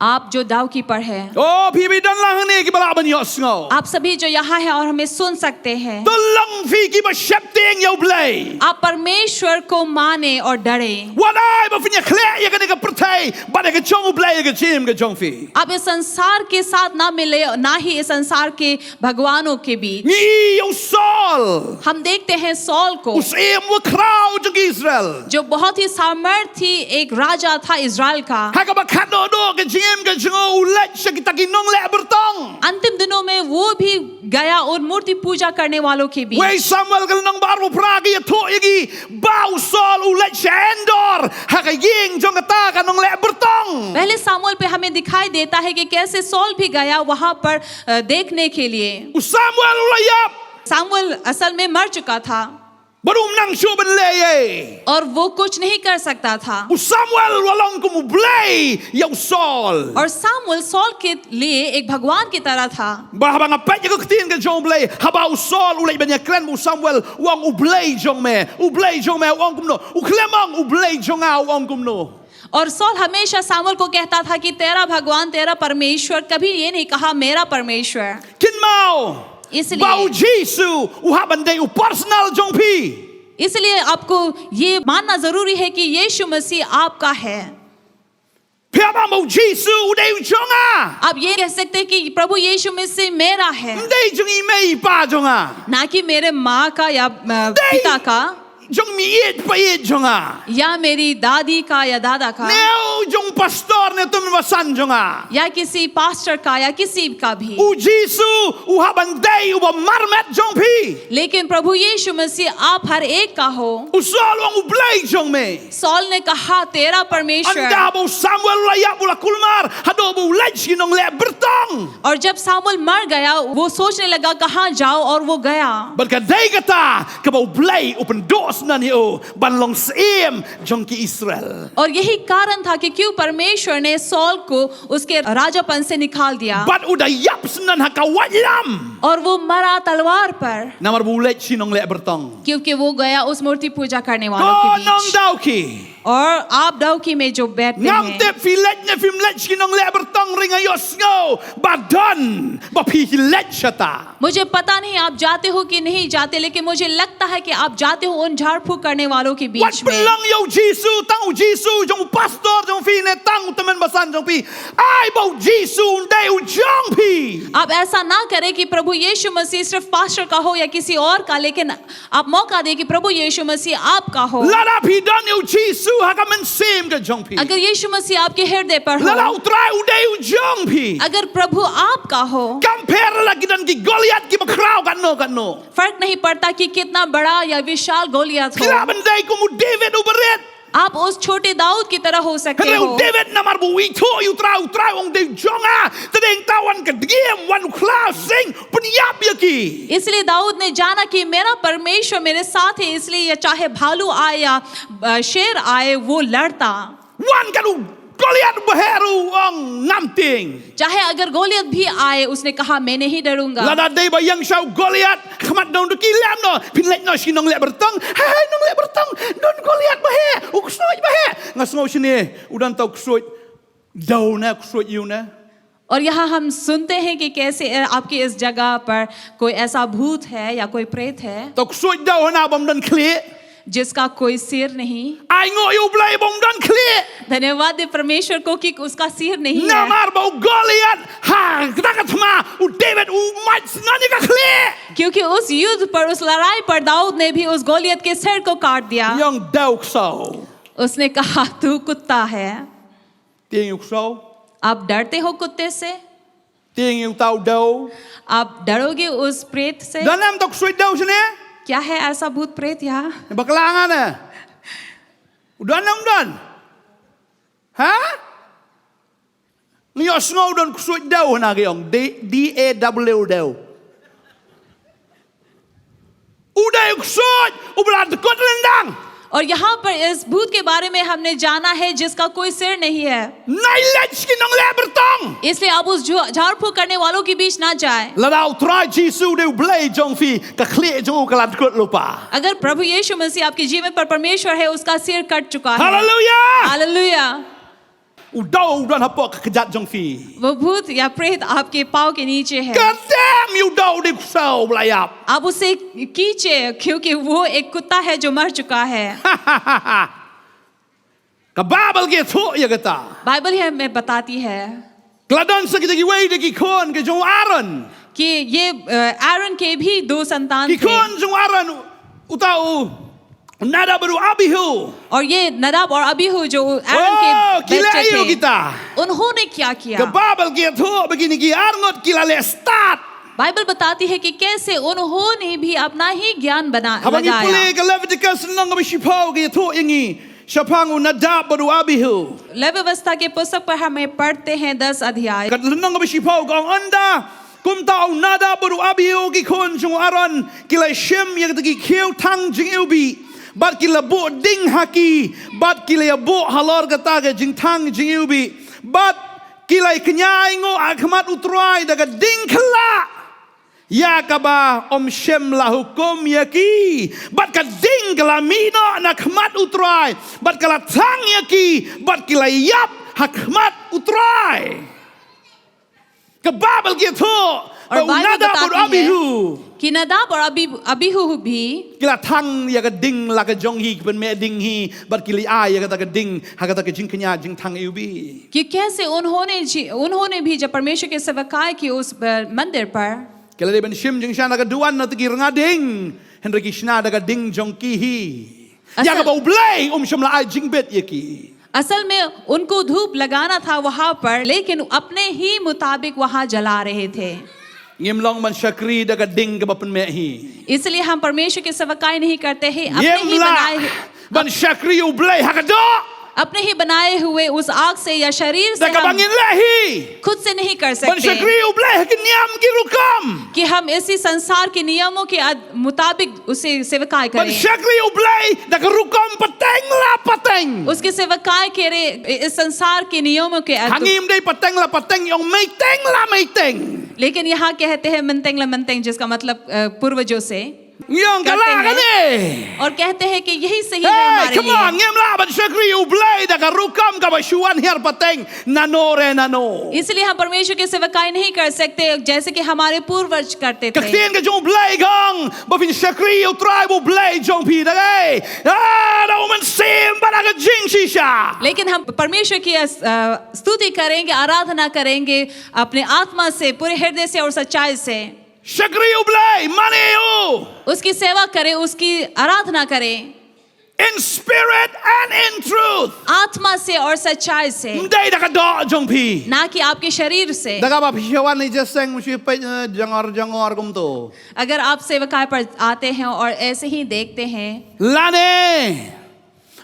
आप जो दाव की पर है, O phi ba don lang hangne kiba lah ban ïohsngew. आप सभी जो यहाँ हैं और हमें सुन सकते हैं, To long phi kiba sheptieng ïa u Blei. आप परमेश्वर को माने और डरे। Wat ai ba phin ïakhleh ïa kane ka pyrthei bad ïa ka jong u Blei ïa ka jingim ka jong phi. आप इस संसार के साथ ना मिले, ना ही इस संसार के भगवानों के बीच। Ngi ïohi ïa u Saul. हम देखते हैं सॉल को, U syiem uba khraw jong ki Israel. जो बहुत ही सामर्थी एक राजा था इजराइल का। Ha kaba khatduh duh ka jingim ka jong u, u leit sha kita ki nongleh byrtong. अंतिम दिनों में वो भी गया उन मूर्ति पूजा करने वालों के बीच। Wei Samuel ka lynnong ba arphew phra ka ïathuh ïa ngi ba u Saul u leit sha Endor, ha ka ïing jong kata ka nongleh byrtong. पहले सामुएल पे हमें दिखाई देता है कि कैसे सॉल भी गया वहां पर, अ, देखने के लिए। U Samuel u la ïap. Samuel असल में मर चुका था Bad um nang shuh ban leh ei ei. और वो कुछ नहीं कर सकता था। U Samuel u la long kum u Blei ïa u Saul. और सामुएल सॉल के लिए एक भगवान की तरह था। Ba haba nga peit ïa ka ktien ka jong u Blei, haba u Saul u leit ban ïakren bad u Samuel, u ong u Blei jong me, u Blei jong me, u ong kumno. U khlem ong u Blei jong nga, u ong kumno. और सॉल हमेशा सामुएल को कहता था कि तेरा भगवान, तेरा परमेश्वर, कभी ये नहीं कहा मेरा परमेश्वर। Kynmaw. इसलिए Ba u Jisu u hap ban dei u personal jong phi. इसलिए आपको ये मानना जरूरी है कि यीशु मसीह आपका है। Phi hap ong ba u Jisu u dei u jong nga. आप ये कह सकते हैं कि प्रभु यीशु मसीह मेरा है, Ym dei jong i mei i pa jong nga. ना कि मेरे माँ का या, अ, Dei पिता का, jong meiieit paieit jong nga. या मेरी दादी का या दादा का, Ne u jong pastor ne u tymmen basan jong nga. या किसी पास्टर का, या किसी का भी। U Jisu u hap ban dei uba marmet jong phi. लेकिन प्रभु यीशु मसीह आप हर एक का हो। U Saul u ong u Blei jong me. Saul ने कहा, तेरा परमेश्वर। Ynda ba u Samuel u la ïap, u la kulmar, haduh ba u leit sha ki nongleh byrtong. और जब सामुएल मर गया, वो सोचने लगा कहाँ जाओ, और वो गया। Bad ka dei kata kaba u Blei u pynduh sngewbha ïa u ban long syiem jong ki Israel. और यही कारण था कि क्यों परमेश्वर ने सॉल को उसके राजापन से निकाल दिया। Bad u da ïap sngewbha ha ka waitlam. और वो मरा तलवार पर, Namar ba u leit sha ki nongleh byrtong. क्योंकि वो गया उस मूर्ति पूजा करने वालों Ko के बीच। nongdaw ki. और आप डौकी में जो बैठते Ngam हैं, tip phi leit ne phim leit sha ki nongleh byrtong, hynrei nga ïohsngew ba don ba phi leit shata. मुझे पता नहीं आप जाते हो कि नहीं जाते, लेकिन मुझे लगता है कि आप जाते हो उन झाड़ फूक करने वालों के Wat बीच में। pynlong ïa u Jisu, tang u Jisu jong u pastor jong phi ne tang u tymmen basan jong phi. Ai ba u Jisu un dei u jong phi. आप ऐसा ना करें कि प्रभु यीशु मसीह सिर्फ पास्टर का हो या किसी और का, लेकिन आप मौका दें कि प्रभु यीशु मसीह आपका हो। Lada phi don ïa u Jisu ha ka mynsiem ka jong phi. अगर यीशु मसीह आपके हृदय पर हो, Lada u Trai u dei u jong phi. अगर प्रभु आपका हो, Kam pher la ki don ki Goliath kiba khraw katno katno. फर्क नहीं पड़ता कि कितना बड़ा या विशाल गोलियत Phi lah हो, ban dei kum u David uba rit. आप उस छोटे दाऊद की तरह हो सकते Hynrei u हो। David namar ba u ithuh ïa u Trai, u Trai u ong dei u jong nga. Te dei ngta wan ka diem, wan u khlaw sing, pynïap ïa ki. इसलिए दाऊद ने जाना कि मेरा परमेश्वर मेरे साथ है, इसलिए या चाहे भालू आए या, अ, शेर आए, वो लड़ता। Wan kat u Goliath baheh ruh u ong ngam tieng. चाहे अगर गोलियत भी आए, उसने कहा, "मैं नहीं डरूंगा।" Lada dei ba ïeng sha u Goliath, khmat nong da ki lem noh, phin leit noh sha ki nongleh byrtong. Hai, hai, nongleh byrtong, don Goliath baheh, u ksuid baheh. Nga sngew shane, u don tau ksuid. Dau ne, ksuid ïa u ne. और यहाँ हम सुनते हैं कि कैसे अ, आपके इस जगह पर कोई ऐसा भूत है या कोई प्रेत है, To ksuid dew hana bym don khlieh. जिसका कोई सिर नहीं। Ai nguh ïa U Blei ba um don khlieh. धन्यवाद दे परमेश्वर को कि उसका सिर नहीं है। Namar ba u Goliath ha kata ka thma, u David u mad sngewbha ïa ka khlieh. क्योंकि उस युद्ध पर, उस लड़ाई पर दाऊद ने भी उस गोलियत के सिर को काट दिया। Ïa u dew ksew. उसने कहा, "तू कुत्ता है।" Tieng ïa u ksew. आप डरते हो कुत्ते से? Tieng ïa uta u dew. आप डरोगे उस प्रेत से? Don em uta u ksuid dew shane? क्या है ऐसा भूत प्रेत यहाँ? Bakla nga ne. U don em u don? Ha? Ngi ïohsngew don ksuid dew hana, ki ong D, D A W dew. U dei u ksuid uba la dkut lyndang. और यहाँ पर इस भूत के बारे में हमने जाना है जिसका कोई सिर नहीं है। Nai leit sha ki nongleh byrtong. इसलिए आप उस झु-, झाड़ फूंक करने वालों के बीच ना जाए। Lada U Trai Jisu u dei U Blei jong phi, ka khlieh jong u ka la dkut lypa. अगर प्रभु यीशु मसीह आपके जीवन पर परमेश्वर है, उसका सिर कट चुका है। Hallelujah. Hallelujah. U dew u don hapoh ka kjat jong phi. वो भूत या प्रेत आपके पाँव के नीचे है। Ka dem ïa u dew u dei u ksew ba la ïap. आप उसे खींचे, क्योंकि वो एक कुत्ता है जो मर चुका है। Ka Baibl ka ïathuh ïa kata. Bible हमें बताती है Ka la don sa kita kiwei de ki khun ki jong u Aaron. कि ये, अ, एआरोन के भी दो संतान थे। Ki khun jong u Aaron, uta u Nadab bad u Abihu. और ये नदाब और अबीहू जो एआरोन के बच्चे थे, Oh, ki leh aïu kita? उन्होंने क्या किया? Ka Baibl ka ïathuh ba kine ki arngut ki la leh stad. Bible बताती है कि कैसे उन्होंने भी अपना ही ज्ञान बना, Haba ngi लगाया। pule ka Leviticus lynnong kaba shiphew ka ïathuh ïa ngi shaphang u Nadab bad u Abihu. Levi व्यवस्था के पुस्तक पर हमें पढ़ते हैं दस अध्याय। Ka lynnong kaba shiphew ka ong, ynda kumta u Nadab bad u Abihu ki khun jong u Aaron ki la shim ïa kita ki khiew thang jingiwbih, bad ki la buh ding ha ki, bad ki la ïabuh halor kata ka jingthang jingiwbih, bad ki la kñia ainguh ha khmat U Trai da ka ding khyllah, ïa kaba um shym la hukum ïa ki. Bad ka ding ka la mih noh na khmat U Trai, bad ka la thang ïa ki, bad ki la ïap ha khmat U Trai. Ka Baibl ka ïathuh ba u Nadab bad u Abihu, और बाइबल बताती है कि नदाब और अबी-, अबीहू भी ki la thang ïa ka ding la ka jong hi, ki pynmeh ding hi, bad ki la ai ïa kata ka ding ha kata ka jingkñia jingthang iwbih. कि कैसे उन्होंने जी-, उन्होंने भी जब परमेश्वर की सेवकाई की उस, अ, मंदिर पर Ki la dei ban shim jingshisha na ka duwan na kita ki rnga ding, hynrei ki shna da ka ding jong ki hi. Ïa kaba U Blei um shym la ai jingbit ïa ki. असल में उनको धूप लगाना था वहां पर, लेकिन अपने ही मुताबिक वहां जला रहे थे। Ngim long ban shakri da ka ding kaba pynmeh hi. इसलिए हम परमेश्वर की सेवकाई नहीं करते हैं, अपने ही बनाए हुए, Ngim lah ban shakri U Blei ha ka doh. अपने ही बनाए हुए उस आग से या शरीर से हम खुद से नहीं कर सकते। Da kaba ngin leh hi. Ban shakri U Blei ha ki niam ki rukom. कि हम इसी संसार के नियमों के अद-, मुताबिक उसे सेवकाई करें। Ban shakri U Blei da ka rukom pateng la pateng. उसकी सेवकाई करें इ-, इस संसार के नियमों के अद-, Ha ngi ym dei pateng la pateng, ong meiteng la meiteng. लेकिन यहाँ कहते हैं menteng la menteng, जिसका मतलब, अ, पूर्वजों से Ngi ong ka la kane. और कहते हैं कि यही सही है हमारे लिए। Hey, come on, ngim lah ban shakri U Blei da ka rukom kaba shu wan hiar pateng nano re nano. इसलिए हम परमेश्वर की सेवकाई नहीं कर सकते जैसे कि हमारे पूर्वज करते थे। Ka ktien ka jong U Blei ka ong ba phin shakri ïa U Trai ba U Blei jong phi da ka, ah, da U Mynsiem bad da ka jingshisha. लेकिन हम परमेश्वर की, अ, स्तुति करेंगे, आराधना करेंगे अपने आत्मा से, पूरे हृदय से और सच्चाई से। Shakri U Blei, mane ïa u. उसकी सेवा करें, उसकी आराधना करें। In spirit and in truth. आत्मा से और सच्चाई से। Ym dei da ka doh jong phi. ना कि आपके शरीर से। Da kaba phi wan ïa jingïaseng, phi peit, eh, jongor jongor kumto. अगर आप सेवकाई पर आते हैं और ऐसे ही देखते हैं। Lane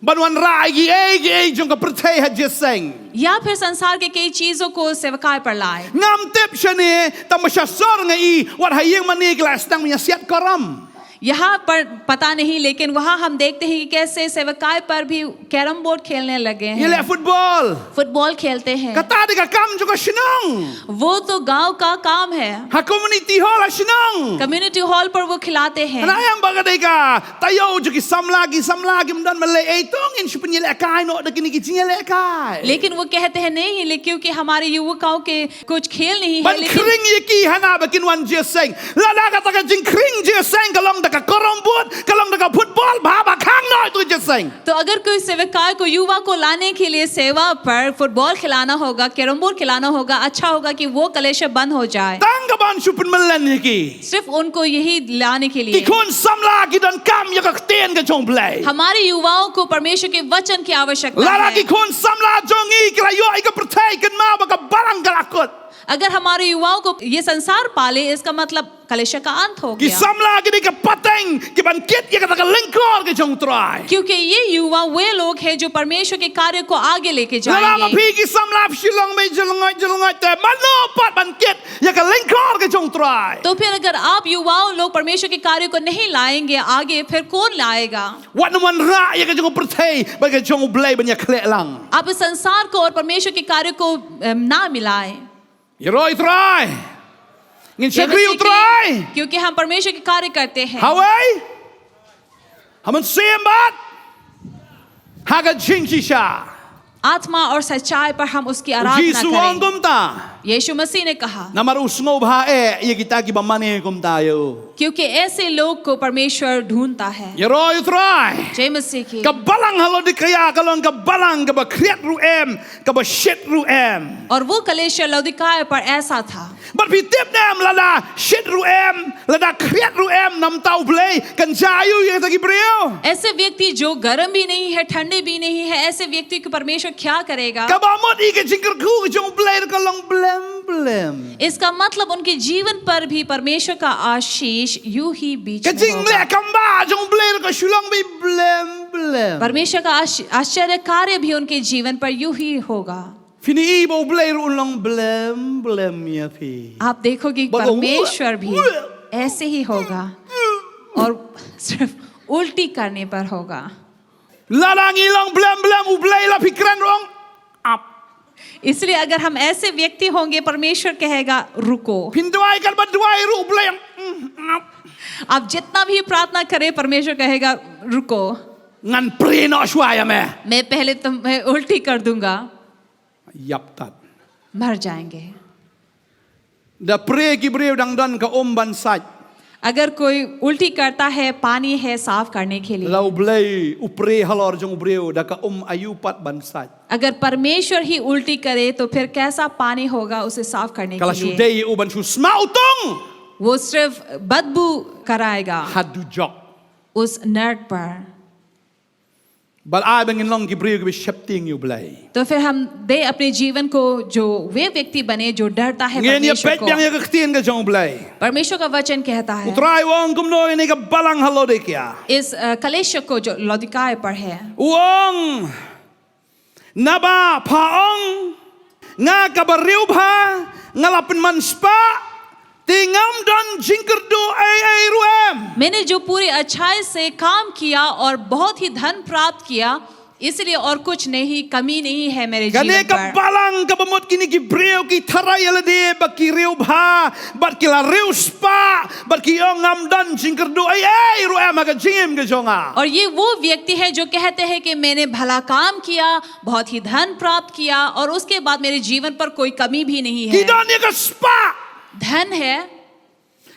ban wanrah ïa kiei kiei jong ka pyrthei ha jingïaseng. या फिर संसार के कई चीजों को सेवकाई पर लाए। Ngam tip shane, tang ba sha sor nga i, wat ha ïing mane ki la sdang ban ïa siat koram. यहाँ पर पता नहीं, लेकिन वहाँ हम देखते हैं कि कैसे सेवकाई पर भी कैरम बोर्ड खेलने लगे हैं। Ngi leh football. फुटबॉल खेलते हैं। Kata dei ka kam jong ka shnong. वो तो गांव का काम है। Ha community hall ha shnong. Community hall पर वो खिलाते हैं। Hynrei ym ba ka dei ka taïew jong ki samla, ki samla kim don ban leh ei, to ngin shu pynïalehkai noh da kine ki jingïalehkai. लेकिन वो कहते हैं, नहीं, ले-, क्योंकि हमारे युवकों के कुछ खेल नहीं है, ban लेकिन khring ïa ki hana ba kin wan jingïaseng. Lada kata ka jingkhring jingïaseng ka long da ka carrom board, ka long da ka football, bha ba khang noh ïa uto u jingïaseng. तो अगर कोई सेवकाई को, युवा को लाने के लिए सेवा पर फुटबॉल खिलाना होगा, कैरम बोर्ड खिलाना होगा, अच्छा होगा कि वो कलेश बंद हो जाए। Tang ka ban shu pynmlien ïa ki. सिर्फ उनको यही लाने के लिए। Ki khun samla ki donkam ïa ka ktien ka jong U Blei. हमारे युवाओं को परमेश्वर के वचन की आवश्यकता Lada है। Ki khun samla jong ngi ki la ïoh ïa ka pyrthei, kynmaw ba ka balang ka la kut. अगर हमारे युवाओं को ये संसार पाले, इसका मतलब कलेश का अंत हो Ki गया। Samla ki dei ka pateng ki ban kit ïa kata ka lyngkor ka jong U Trai. क्योंकि ये युवा वे लोग हैं जो परमेश्वर के कार्य को आगे लेके Lada ma जाएंगे। Phi ki samla phi shu long mei jyllngoit jyllngoit te, mano pat ban kit ïa ka lyngkor ka jong U Trai? तो फिर अगर आप युवाओं लोग परमेश्वर के कार्य को नहीं लाएंगे आगे, फिर कौन लाएगा? Wat nym wanrah ïa ka jong ka pyrthei bad ka jong U Blei ban ïakhleh lang. आप इस संसार को और परमेश्वर के कार्य को, अम, ना मिलाएं। Ïaroh ïa U Trai. Ngin ये shakri message U Trai. क्योंकि हम परमेश्वर के कार्य करते हैं। Hawei. Ha mynsiem bad ha ka jingshisha. आत्मा और सच्चाई पर हम उसकी आराधना Jisu u ong करें। Kumta. यीशु मसीह ने कहा, Namar u sngewbha eh ïa kita kiba mane kumta ïa u. क्योंकि ऐसे लोग को परमेश्वर ढूंढता है। Ïaroh ïa U Trai. जय मसीह की। Ka balang ha Laodikaïa ka long ka balang kaba khriat ruh em, kaba shit ruh em. और वो कलीसिया लौदीकाया पर ऐसा था। Bad phi tip ne em, lada shit ruh em, lada khriat ruh em, namar U Blei kan jia aïu ïa kita ki briew? ऐसे व्यक्ति जो गर्म भी नहीं है, ठंडे भी नहीं है, ऐसे व्यक्ति को परमेश्वर क्या करेगा? Kaba mut ïa ka jingkyrkhu ka jong U Blei ruh ka long blem blem. इसका मतलब उनके जीवन पर भी परमेश्वर का आशीष यूं ही बीच में होगा। Ka jingleh kam ba jong U Blei ruh ka shu long beit blem blem. परमेश्वर का आश-, आश्चर्य कार्य भी उनके जीवन पर यूं ही होगा। Phin i ba U Blei ruh un long blem blem ïa phi. आप देखोगे, परमेश्वर भी ऐसे ही होगा और सिर्फ उल्टी करने पर होगा। Lada ngi long blem blem, U Blei la phi kren ruh ong ap. इसलिए अगर हम ऐसे व्यक्ति होंगे, परमेश्वर कहेगा, "रुको।" Phin duwai katba duwai ruh U Blei ong ap. आप जितना भी प्रार्थना करें, परमेश्वर कहेगा, "रुको।" Ngan prie noh shuwa ïa me. मैं पहले तुम्हें उल्टी कर दूंगा। Ïap tat. मर जाएंगे। Da prie ki briew dang don ka um ban sait. अगर कोई उल्टी करता है, पानी है साफ करने के लिए। La U Blei u prie halor jong u briew, da ka um aïu pat ban sait? अगर परमेश्वर ही उल्टी करे, तो फिर कैसा पानी होगा उसे साफ करने के लिए? Ka la shu dei u ban shu sma u tong. वो सिर्फ बदबू कराएगा। Haduh jok. उस नरक पर। Bad ai ba ngin long ki briew kiba sheptieng ïa U Blei. तो फिर हम दे अपने जीवन को जो वे व्यक्ति बने जो डरता है परमेश्वर को। Ngin ïa peit biang ïa ka ktien ka jong U Blei. परमेश्वर का वचन कहता है। U Trai u ong kumno ïa kane ka balang ha Laodikaïa? इस, अ, कलीसिया को जो लौदीकाया पर है। U ong, naba pha ong, nga kaba riewbha, nga la pynman spah, te ngam don jingkyrduh ei ei ruh em. मैंने जो पूरी अच्छाई से काम किया और बहुत ही धन प्राप्त किया, इसलिए और कुछ नहीं, कमी नहीं है मेरे जीवन पर। Kane ka balang kaba mut kine ki briew ki tharai ïa lade ba ki riewbha, bad ki la riewspah, bad ki ong ngam don jingkyrduh ei ei ruh em ha ka jingim ka jong nga. और ये वो व्यक्ति है जो कहते हैं कि मैंने भला काम किया, बहुत ही धन प्राप्त किया और उसके बाद मेरे जीवन पर कोई कमी भी नहीं है। Ki don ïa ka spah. धन है।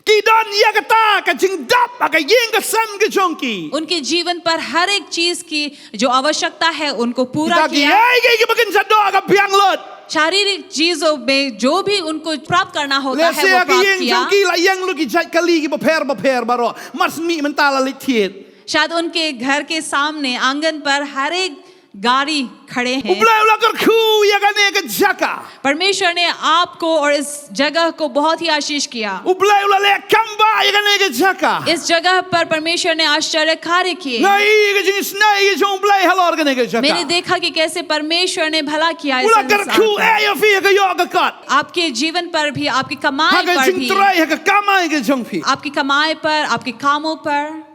Ki don ïa kata ka jingdap ha ka ïing ka sem ka jong ki. उनके जीवन पर हर एक चीज की जो आवश्यकता है, उनको पूरा किया। Kita kiei kiei kiba kin jot ha ka biang lut. शारीरिक चीजों में जो भी उनको प्राप्त करना होता है, वो प्राप्त किया। Lehse ha ka ïing jong ki la ïeng lut ki jait kali kiba pher ba pher baroh. Mar shen mynta la leit thied. शायद उनके घर के सामने, आंगन पर हर एक गाड़ी खड़े U हैं। Blei u la kyrkhu ïa kane ka jaka. परमेश्वर ने आपको और इस जगह को बहुत ही आशीष किया। U Blei u la leh kam bha ïa kane ka jaka. इस जगह पर परमेश्वर ने आश्चर्य कार्य किए। Nga ïohi ka jingisynei ka jong u Blei halor kane ka jaka. मैंने देखा कि कैसे परमेश्वर ने भला किया U इस la संसार kyrkhu को। eh ïa phi ha ka ïoh ka kot. आपके जीवन पर भी, आपकी कमाई Ha ka पर भी, jingtrei, ha ka kamai ka jong phi. आपकी कमाई पर, आपके कामों पर।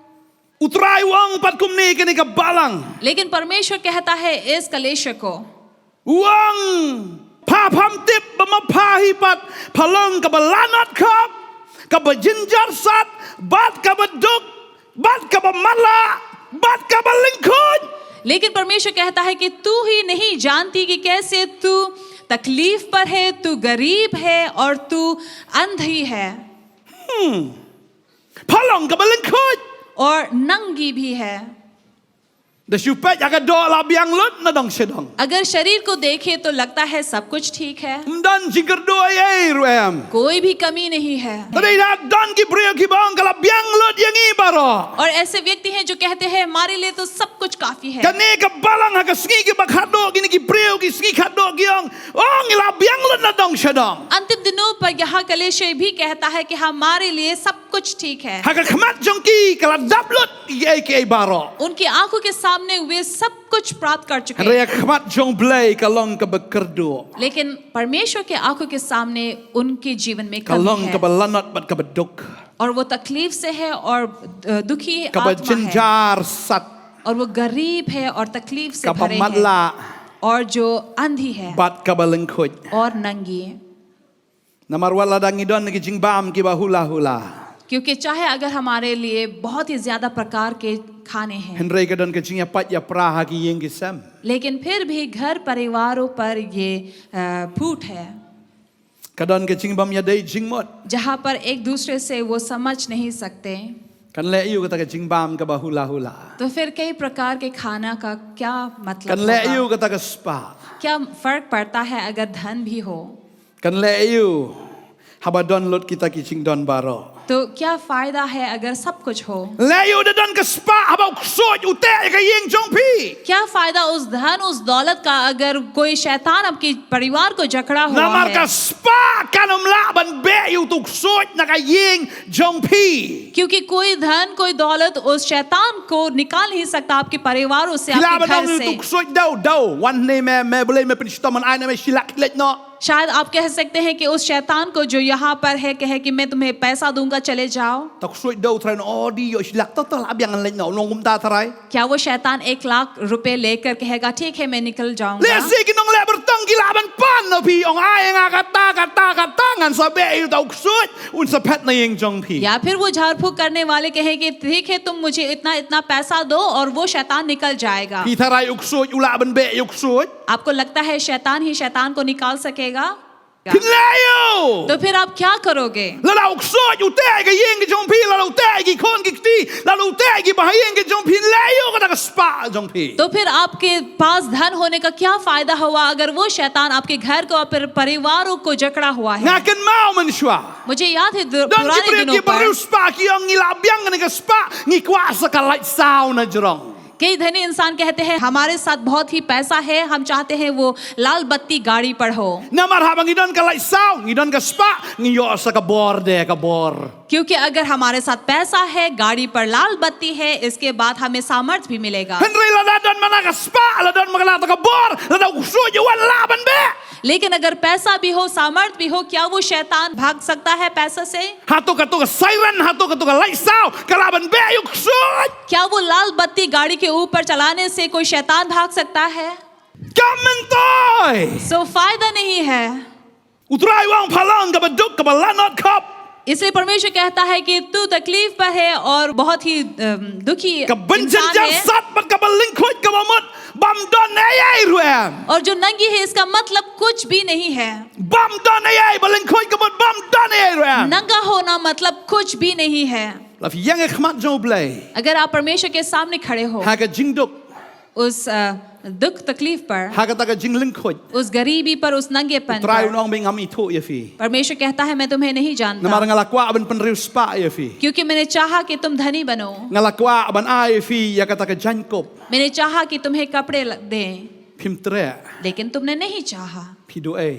U Trai u ong pat kumne ïa kane ka balang. लेकिन परमेश्वर कहता है इस कलेश को, U ong, pha pham tip ba ma pha hi pat pha long kaba lanot khop, kaba jynjar sat, bad kaba duk, bad kaba matlah, bad kaba lyngkhuid. लेकिन परमेश्वर कहता है कि तू ही नहीं जानती कि कैसे तू तकलीफ पर है, तू गरीब है और तू अंधी है Pha long kaba lyngkhuid. और नंगी भी है। Da shu peit ha ka doh la biang lut na dong sha dong. अगर शरीर को देखे तो लगता है सब कुछ ठीक है, Ym don jingkyrduh ei ei ruh em. कोई भी कमी नहीं है। Te dei da don ki briew kiba ong ka la biang lut ïa ngi baroh. और ऐसे व्यक्ति हैं जो कहते हैं हमारे लिए तो सब कुछ काफी है। Kane ka balang ha ka sngi kiba khatduh, kine ki briew ki sngi khatduh ki ong, ong ngi la biang lut na dong sha dong. अंतिम दिनों पर यहाँ कलेश भी कहता है कि हमारे लिए सब कुछ ठीक है। Ha ka khmat jong ki ka la dap lut ïa kiei kiei baroh. उनकी आंखों के सामने वे सब कुछ प्राप्त कर चुके Hynrei ha हैं, ka khmat jong u Blei ka long kaba kyrduh. लेकिन परमेश्वर के आंखों के सामने उनके जीवन में Ka कमी long है kaba lanot bad kaba duk. और वो तकलीफ से है और अ, दुखी Kaba आत्मा है jynjar sat. और वो गरीब है और तकलीफ से Kaba भरे हैं matlah. और जो अंधी है Bad kaba lyngkhuid. और नंगी। Namar wat lada ngi don ki jingbam kiba hula hula, क्योंकि चाहे अगर हमारे लिए बहुत ही ज्यादा प्रकार के खाने हैं, hynrei ka don ka jingïapait ïapra ha ki ïing ki sem. लेकिन फिर भी घर परिवारों पर ये अ, फूट है, Ka don ka jingbym ïadei jingmut. जहाँ पर एक दूसरे से वो समझ नहीं सकते। Kan leh aïu kata ka jingbam kaba hula hula? तो फिर कई प्रकार के खाना का क्या मतलब Kan leh होगा? aïu kata ka spah? क्या फर्क पड़ता है अगर धन भी हो? Kan leh aïu haba don lut kita ki jingdon baroh? तो क्या फायदा है अगर सब कुछ हो? Leh aïu da don ka spah haba u ksuid u teh ïa ka ïing jong phi? क्या फायदा उस धन, उस दौलत का अगर कोई शैतान आपके परिवार को जकड़ा हुआ Namar है? ka spah kan ym lah ban beh ïa uto u ksuid na ka ïing jong phi. क्योंकि कोई धन, कोई दौलत उस शैतान को निकाल नहीं सकता आपके परिवारों से, Phi lah आपके ban घर ong ïa से। uto u ksuid, dau dau, wan ne me, me Blei me pynshitom, ai ne me shi lak leit noh. शायद आप कह सकते हैं कि उस शैतान को जो यहाँ पर है, कहे कि मैं तुम्हें पैसा दूंगा, चले जाओ। Uto u ksuid dau, trai, ong, o dei, ïoh shi lak, to to lah biang, ngan leit noh, ong kumta, trai. क्या वो शैतान एक लाख रुपए लेकर कहेगा, ठीक है, मैं निकल जाऊंगा? Lehse ki nongleh byrtong ki lah ban pan na phi, ong, ai nga kata kata kata, ngan sa beh ïa uto u ksuid, un sa phet na ïing jong phi. या फिर वो झाड़ फूक करने वाले कहेंगे, ठीक है, तुम मुझे इतना इतना पैसा दो और वो शैतान निकल जाएगा। Phi tharai u ksuid u lah ban beh ïa u ksuid? आपको लगता है शैतान ही शैतान को निकाल सकेगा? Phin leh aïu? तो फिर आप क्या करोगे? Lada u ksuid u teh ïa ka ïing ka jong phi, lada u teh ïa ki khun ki kti, lada u teh ïa ki bahaïing ka jong phi, leh aïu kata ka spah jong phi? तो फिर आपके पास धन होने का क्या फायदा हुआ अगर वो शैतान आपके घर को और परिवारों को जकड़ा हुआ है? Nga kynmaw mynshuwa. मुझे याद है दु- Don ki पुराने briew दिनों kiba पर riewspah ki ong ngi lah biang kane ka spah, ngi kwah sa ka lait saw na jrong. कई धनी इंसान कहते हैं, हमारे साथ बहुत ही पैसा है, हम चाहते हैं वो लाल बत्ती गाड़ी पर हो। Namar haba ngi don ka lait saw, ngi don ka spah, ngi ïoh sa ka bor de ka bor. क्योंकि अगर हमारे साथ पैसा है, गाड़ी पर लाल बत्ती है, इसके बाद हमें सामर्थ भी मिलेगा। Hynrei lada don mana ka spah, lada don mana ka bor, lada u ksuid u wan lah ban beh? लेकिन अगर पैसा भी हो, सामर्थ भी हो, क्या वो शैतान भाग सकता है पैसे से? Hato kato ka siren, hato kato ka lait saw ka lah ban beh ïa u ksuid? क्या वो लाल बत्ती गाड़ी के ऊपर चलाने से कोई शैतान भाग सकता है? Kam myntoi. So फायदा नहीं है। U Trai u ong pha long kaba duk, kaba lanot khop, इसलिए परमेश्वर कहता है कि तू तकलीफ पर है और बहुत ही अम, दुखी kaba इंसान jynjar है sat bad kaba lyngkhuid, kaba mut bym don ei ei ruh em. और जो नंगी है, इसका मतलब कुछ भी नहीं है। Bym don ei ei, ba lyngkhuid ka mut bym don ei ei ruh em. नंगा होना मतलब कुछ भी नहीं है। La phi ïeng ha khmat jong u Blei, अगर आप परमेश्वर के सामने खड़े हो, ha ka jingduk, उस अ, दुख तकलीफ पर, ha kata ka jinglyngkhuit, उस गरीबी पर, उस नंगेपन Trai पर, un ong ba ngam ithuh ïa phi. परमेश्वर कहता है, मैं तुम्हें नहीं जानता, Namar nga la kwah ban pynriewspah ïa phi. क्योंकि मैंने चाहा कि तुम धनी बनो, Nga la kwah ban ai ïa phi ïa kata ka jaiñkup. मैंने चाहा कि तुम्हें कपड़े ल- दें, Phim treh. लेकिन तुमने नहीं चाहा Phi duh ei?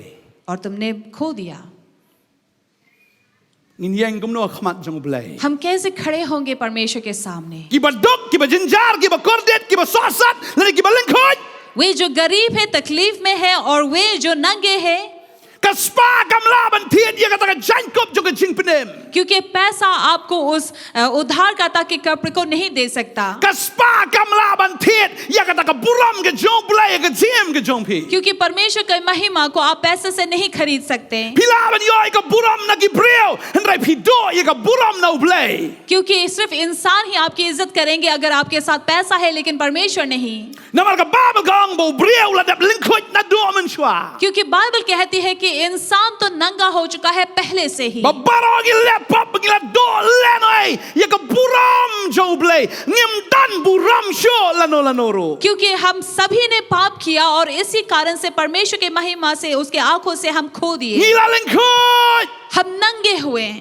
और तुमने खो दिया। Ngin ïeng kumno ha khmat jong U Blei? हम कैसे खड़े होंगे परमेश्वर के सामने? Kiba duk, kiba jynjar, kiba kordit, kiba sohsat, lane kiba lyngkhuit. वे जो गरीब है, तकलीफ में है, और वे जो नंगे हैं, Ka spah kam lah ban thied ïa kata ka jaiñkup jong ka jingpynim. क्योंकि पैसा आपको उस अ, उद्धारकर्ता के कपड़े को नहीं दे सकता, Ka spah kam lah ban thied ïa kata ka burom ka jong U Blei ha ka jingim ka jong phi. क्योंकि परमेश्वर की महिमा को आप पैसे से नहीं खरीद सकते, Phi lah ban ïoh ïa ka burom na ki briew, hynrei phi duh ïa ka burom na U Blei. क्योंकि सिर्फ इंसान ही आपकी इज्जत करेंगे अगर आपके साथ पैसा है लेकिन परमेश्वर नहीं। Namar ka Baibl ka ong ba u briew u la dep lyngkhuit naduh mynshuwa. क्योंकि बाइबल कहती है कि इंसान तो नंगा हो चुका है पहले से ही, Ba baroh ngi leh pop, ngi la duh lehnoh ïa ka burom jong U Blei. Ngim don burom shuh lano lano ruh. क्योंकि हम सभी ने पाप किया और इसी कारण से परमेश्वर की महिमा से, उसके आंखों से हम खो दिए, Ngi la lyngkhuit. हम नंगे हुए।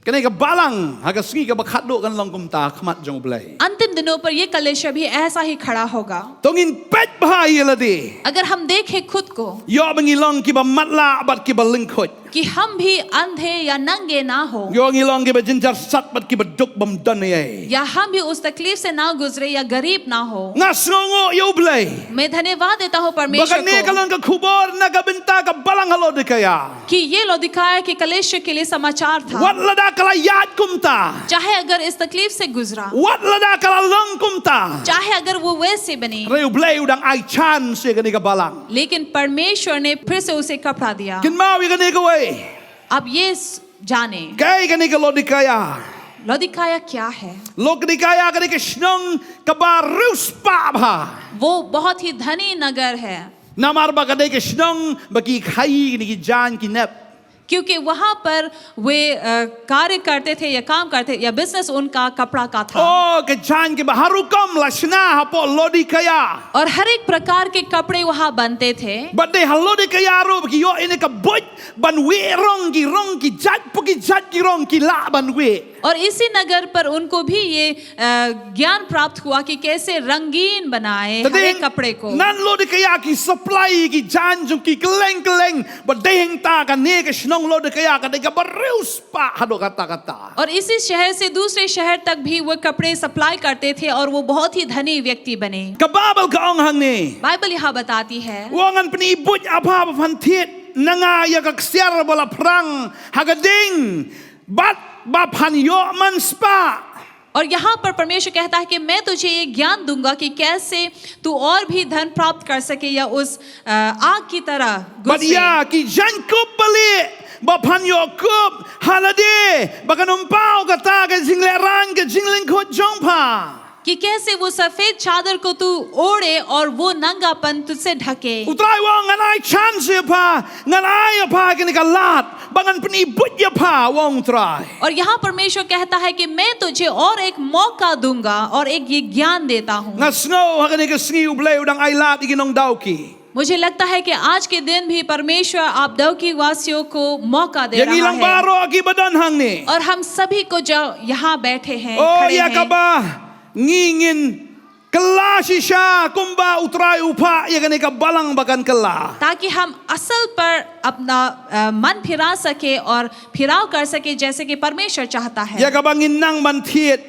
Kane ka balang ha ka sngi kaba khatduh kan long kumta ha khmat jong U Blei. अंतिम दिनों पर ये कलीसिया भी ऐसा ही खड़ा होगा। To ngin peit bha ïa lade. अगर हम देखें खुद को Ïoh ba ngi long kiba matlah bad kiba lyngkhuit. कि हम भी अंधे या नंगे ना हो, Ïoh ngi long kiba jynjar sat bad kiba duk bym don ei. या हम भी उस तकलीफ से ना गुजरे या गरीब ना हो। Nga sngewnguh ïa U Blei. मैं धन्यवाद देता हूँ Ba परमेश्वर kane ka को long ka khubor na ka bynta ka balang ha Laodikaïa. कि ये लौदीकाया के कलीसिया के लिए समाचार था। Wat lada ka la ïaid kumta. चाहे अगर इस तकलीफ से गुजरा, Wat lada ka la long kumta. चाहे अगर वो वैसे बनी, Hynrei U Blei u dang ai chance ïa kane ka balang. लेकिन परमेश्वर ने फिर से उसे कपड़ा दिया। Kynmaw ïa kane kawei. अब ये स- जाने, Kaei kane ka Laodikaïa? लौदीकाया क्या है? Laodikaïa ka dei ka shnong kaba riewspah bha. वो बहुत ही धनी नगर है, Namar ba ka dei ka shnong ba ki khaïi, kine ki jaiñ ki nep. क्योंकि वहां पर वे अ, कार्य करते थे या काम करते या बिजनेस उनका कपड़ा का था। Oh, ka jaiñ kiba har rukom la shna hapoh Laodikaïa. और हर एक प्रकार के कपड़े वहां बनते थे। Bad dei ha Laodikaïa ruh ba ki ïoh ïa kane ka buit ban wieh rong, ki rong ki jait, pok ki jait ki rong ki lah ban wieh. और इसी नगर पर उनको भी ये अ, ज्ञान प्राप्त हुआ कि कैसे रंगीन बनाए Te हर एक dei कपड़े को। na Laodikaïa ki supply ki jaiñ jong ki kylleng kylleng, bad dei hangta kane ka shnong Laodikaïa ka dei kaba riewspah haduh katta katta. और इसी शहर से दूसरे शहर तक भी वो कपड़े सप्लाई करते थे और वो बहुत ही धनी व्यक्ति बने। Ka Baibl ka ong hangne. Bible यहाँ बताती है, Wat ngan pyni buit ïa pha ba phan thied na nga ïa ka ksiar ba la phrang ha ka ding, bad ba phan ïoh manspah. और यहाँ पर परमेश्वर कहता है कि मैं तुझे ये ज्ञान दूंगा कि कैसे तू और भी धन प्राप्त कर सके या उस अ, आग की तरह घुस Bad जाए। ïa ki jaiñkup ba lieh ba phan ïoh kup ha lade ba kan ym paw kata ka jinglehraiñ ka jinglyngkhuit jong pha. कि कैसे वो सफेद चादर को तू ओढ़े और वो नंगापन तुझसे ढके। U Trai u ong ngan ai chance ïa pha, ngan ai ïa pha kane ka lad ba ngan pyni buit ïa pha, u ong u Trai. और यहाँ परमेश्वर कहता है कि मैं तुझे और एक मौका दूंगा और एक ये ज्ञान देता हूँ। Nga sngew ha kane ka sngi U Blei u dang ai lad ïa ki nongdawki. मुझे लगता है कि आज के दिन भी परमेश्वर आप डौकी वासियों को मौका दे Ïa ngi रहा lang है। baroh kiba don hangne. और हम सभी को जो यहाँ बैठे हैं, Oh, खड़े ïa हैं, kaba ngi ngin kylla shisha kumba u Trai u phah ïa kane ka balang ba kan kylla. ताकि हम असल पर अपना अ, मन फिरा सके और फिराव कर सके जैसे कि परमेश्वर चाहता है। Ïa kaba ngin nang ban thied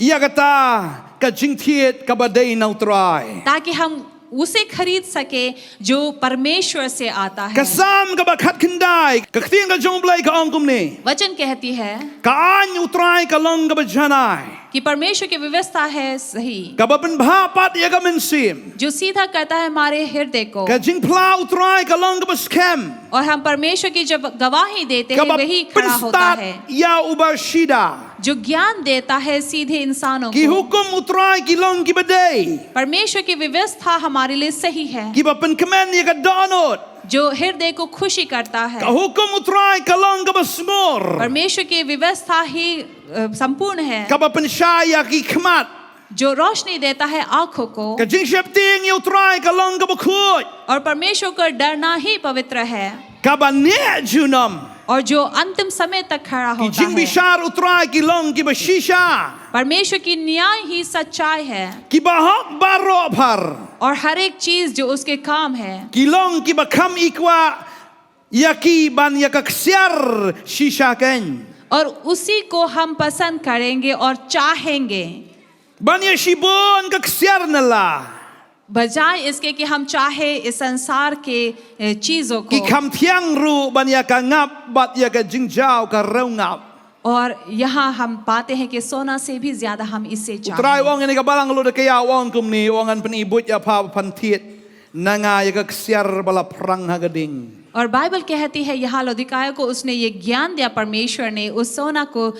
ïa kata ka jingthied kaba dei na u Trai. ताकि हम उसे खरीद सके जो परमेश्वर से आता है। Ka Salm kaba khatkhyndai, ka ktien ka jong U Blei ka ong kumne. वचन कहती है Ka aiñ u Trai ka long kaba janai, कि परमेश्वर की व्यवस्था है सही, kaba pynbha pat ïa ka mynsiem. जो सीधा करता है हमारे हृदय को। Ka jingphla u Trai ka long kaba skhem, और हम परमेश्वर की जब गवाही देते हैं, kaba वही खरा होता pynstad है। ïa uba shida. जो ज्ञान देता है सीधे इंसानों Ki को। hukum u Trai ki long kiba dei, परमेश्वर की व्यवस्था हमारे लिए सही है, kiba pynkmen ïa ka dohnud. जो हृदय को खुशी करता है। Ka hukum u Trai ka long kaba sngur, परमेश्वर की व्यवस्था ही अ, संपूर्ण है, kaba pynshai ïa ki khmat. जो रोशनी देता है आंखों को। Ka jingsheptieng ïa U Trai ka long kaba khuid. और परमेश्वर को डरना ही पवित्र है। Kaba neh junom. और जो अंतिम समय तक खड़ा Ki होता है। jingbishar U Trai ki long kiba shisha. परमेश्वर की न्याय ही सच्चाई है। Kiba hok baroh phar. और हर एक चीज जो उसके काम है। Ki long kiba kham ikwah ïa ki ban ïa ka ksiar shisha kein. और उसी को हम पसंद करेंगे और चाहेंगे। Ban ïa shibun ka ksiar na la. बजाय इसके कि हम चाहे इस संसार के ए, चीजों Ki को। kham thiang ruh ban ïa ka ngap bad ïa ka jingjaw ka rew ngap. और यहाँ हम पाते हैं कि सोना से भी ज्यादा हम इससे U Trai u चाहें। ong ïa kane ka balang lut da ka ïa u ong kumne, u ong, ngan pyni buit ïa pha ba phan thied na nga ïa ka ksiar ba la phrang ha ka ding. और बाइबल कहती है, यहाँ लौदीकाया को उसने ये ज्ञान दिया परमेश्वर ने उस सोना को अ,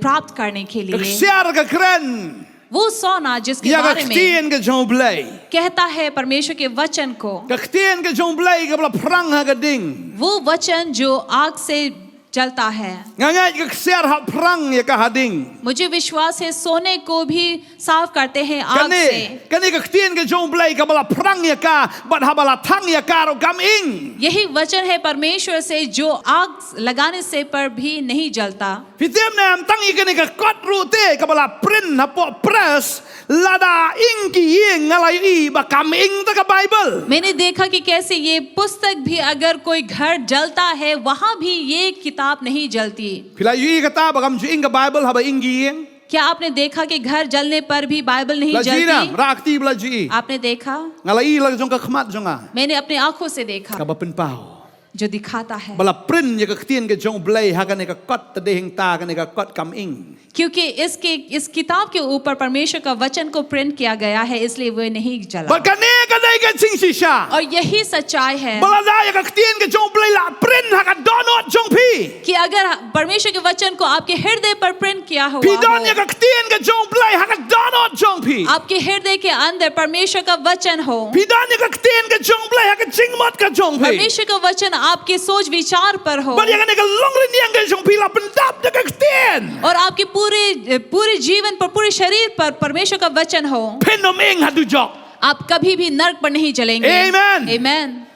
प्राप्त करने के Ka लिए। ksiar ka kren वो सोना जिसके ïa ka बारे में ktien ka jong U Blei. कहता है परमेश्वर के वचन को, Ka ktien ka jong U Blei kaba la phrang ha ka ding. वो वचन जो आग से जलता है। Nga ngeit ka ksiar hap phrang ïa ka ha ding. मुझे विश्वास है सोने को भी साफ करते हैं आग Kane, से। kane ka ktien ka jong U Blei kaba la phrang ïa ka, bad haba la thang ïa ka ruh kam ing. यही वचन है परमेश्वर से जो आग लगाने से पर भी नहीं जलता। Phi tip ne em, tang ïa kane ka kot ruh te kaba la print hapoh press, lada ing ki ïing nga la ïohi ba kam ing ta ka Baibl. मैंने देखा कि कैसे ये पुस्तक भी अगर कोई घर जलता है वहां भी ये किताब नहीं जलती। Phi la ïohi kata ba kam ju ing ka Baibl haba ing ki ïing? क्या आपने देखा कि घर जलने पर भी बाइबल नहीं La ju ïohi ne em, जलती? rah kti ba la ju ïohi. आपने देखा? Nga la ïohi la jong ka khmat jong nga. मैंने अपने आंखों से देखा। Kaba pynpaw. जो दिखाता है। Ba la print ïa ka ktien ka jong U Blei ha kane ka kot, te dei hangta kane ka kot kam ing. क्योंकि इसके, इस किताब के ऊपर परमेश्वर का वचन को प्रिंट किया गया है, इसलिए वो नहीं जला। Bad kane ka dei ka jingshisha. और यही सच्चाई है Ba lada ïa ka ktien ka jong U Blei la print ha ka dohnud jong phi. कि अगर परमेश्वर के वचन को आपके हृदय पर प्रिंट किया हुआ Phi don हो, ïa ka ktien ka jong U Blei ha ka dohnud jong phi. आपके हृदय के अंदर परमेश्वर का वचन हो, Phi don ïa ka ktien ka jong U Blei ha ka jingmut ka jong phi. परमेश्वर का वचन आपके सोच विचार पर हो, Bad ïa kane ka longrynieng ka jong phi la pyndap da ka ktien. और आपके पूरे, पूरे जीवन पर, पूरे शरीर पर परमेश्वर का वचन हो, Phin ym ing ha dujok. आप कभी भी नरक पर नहीं जलेंगे। Amen. Amen.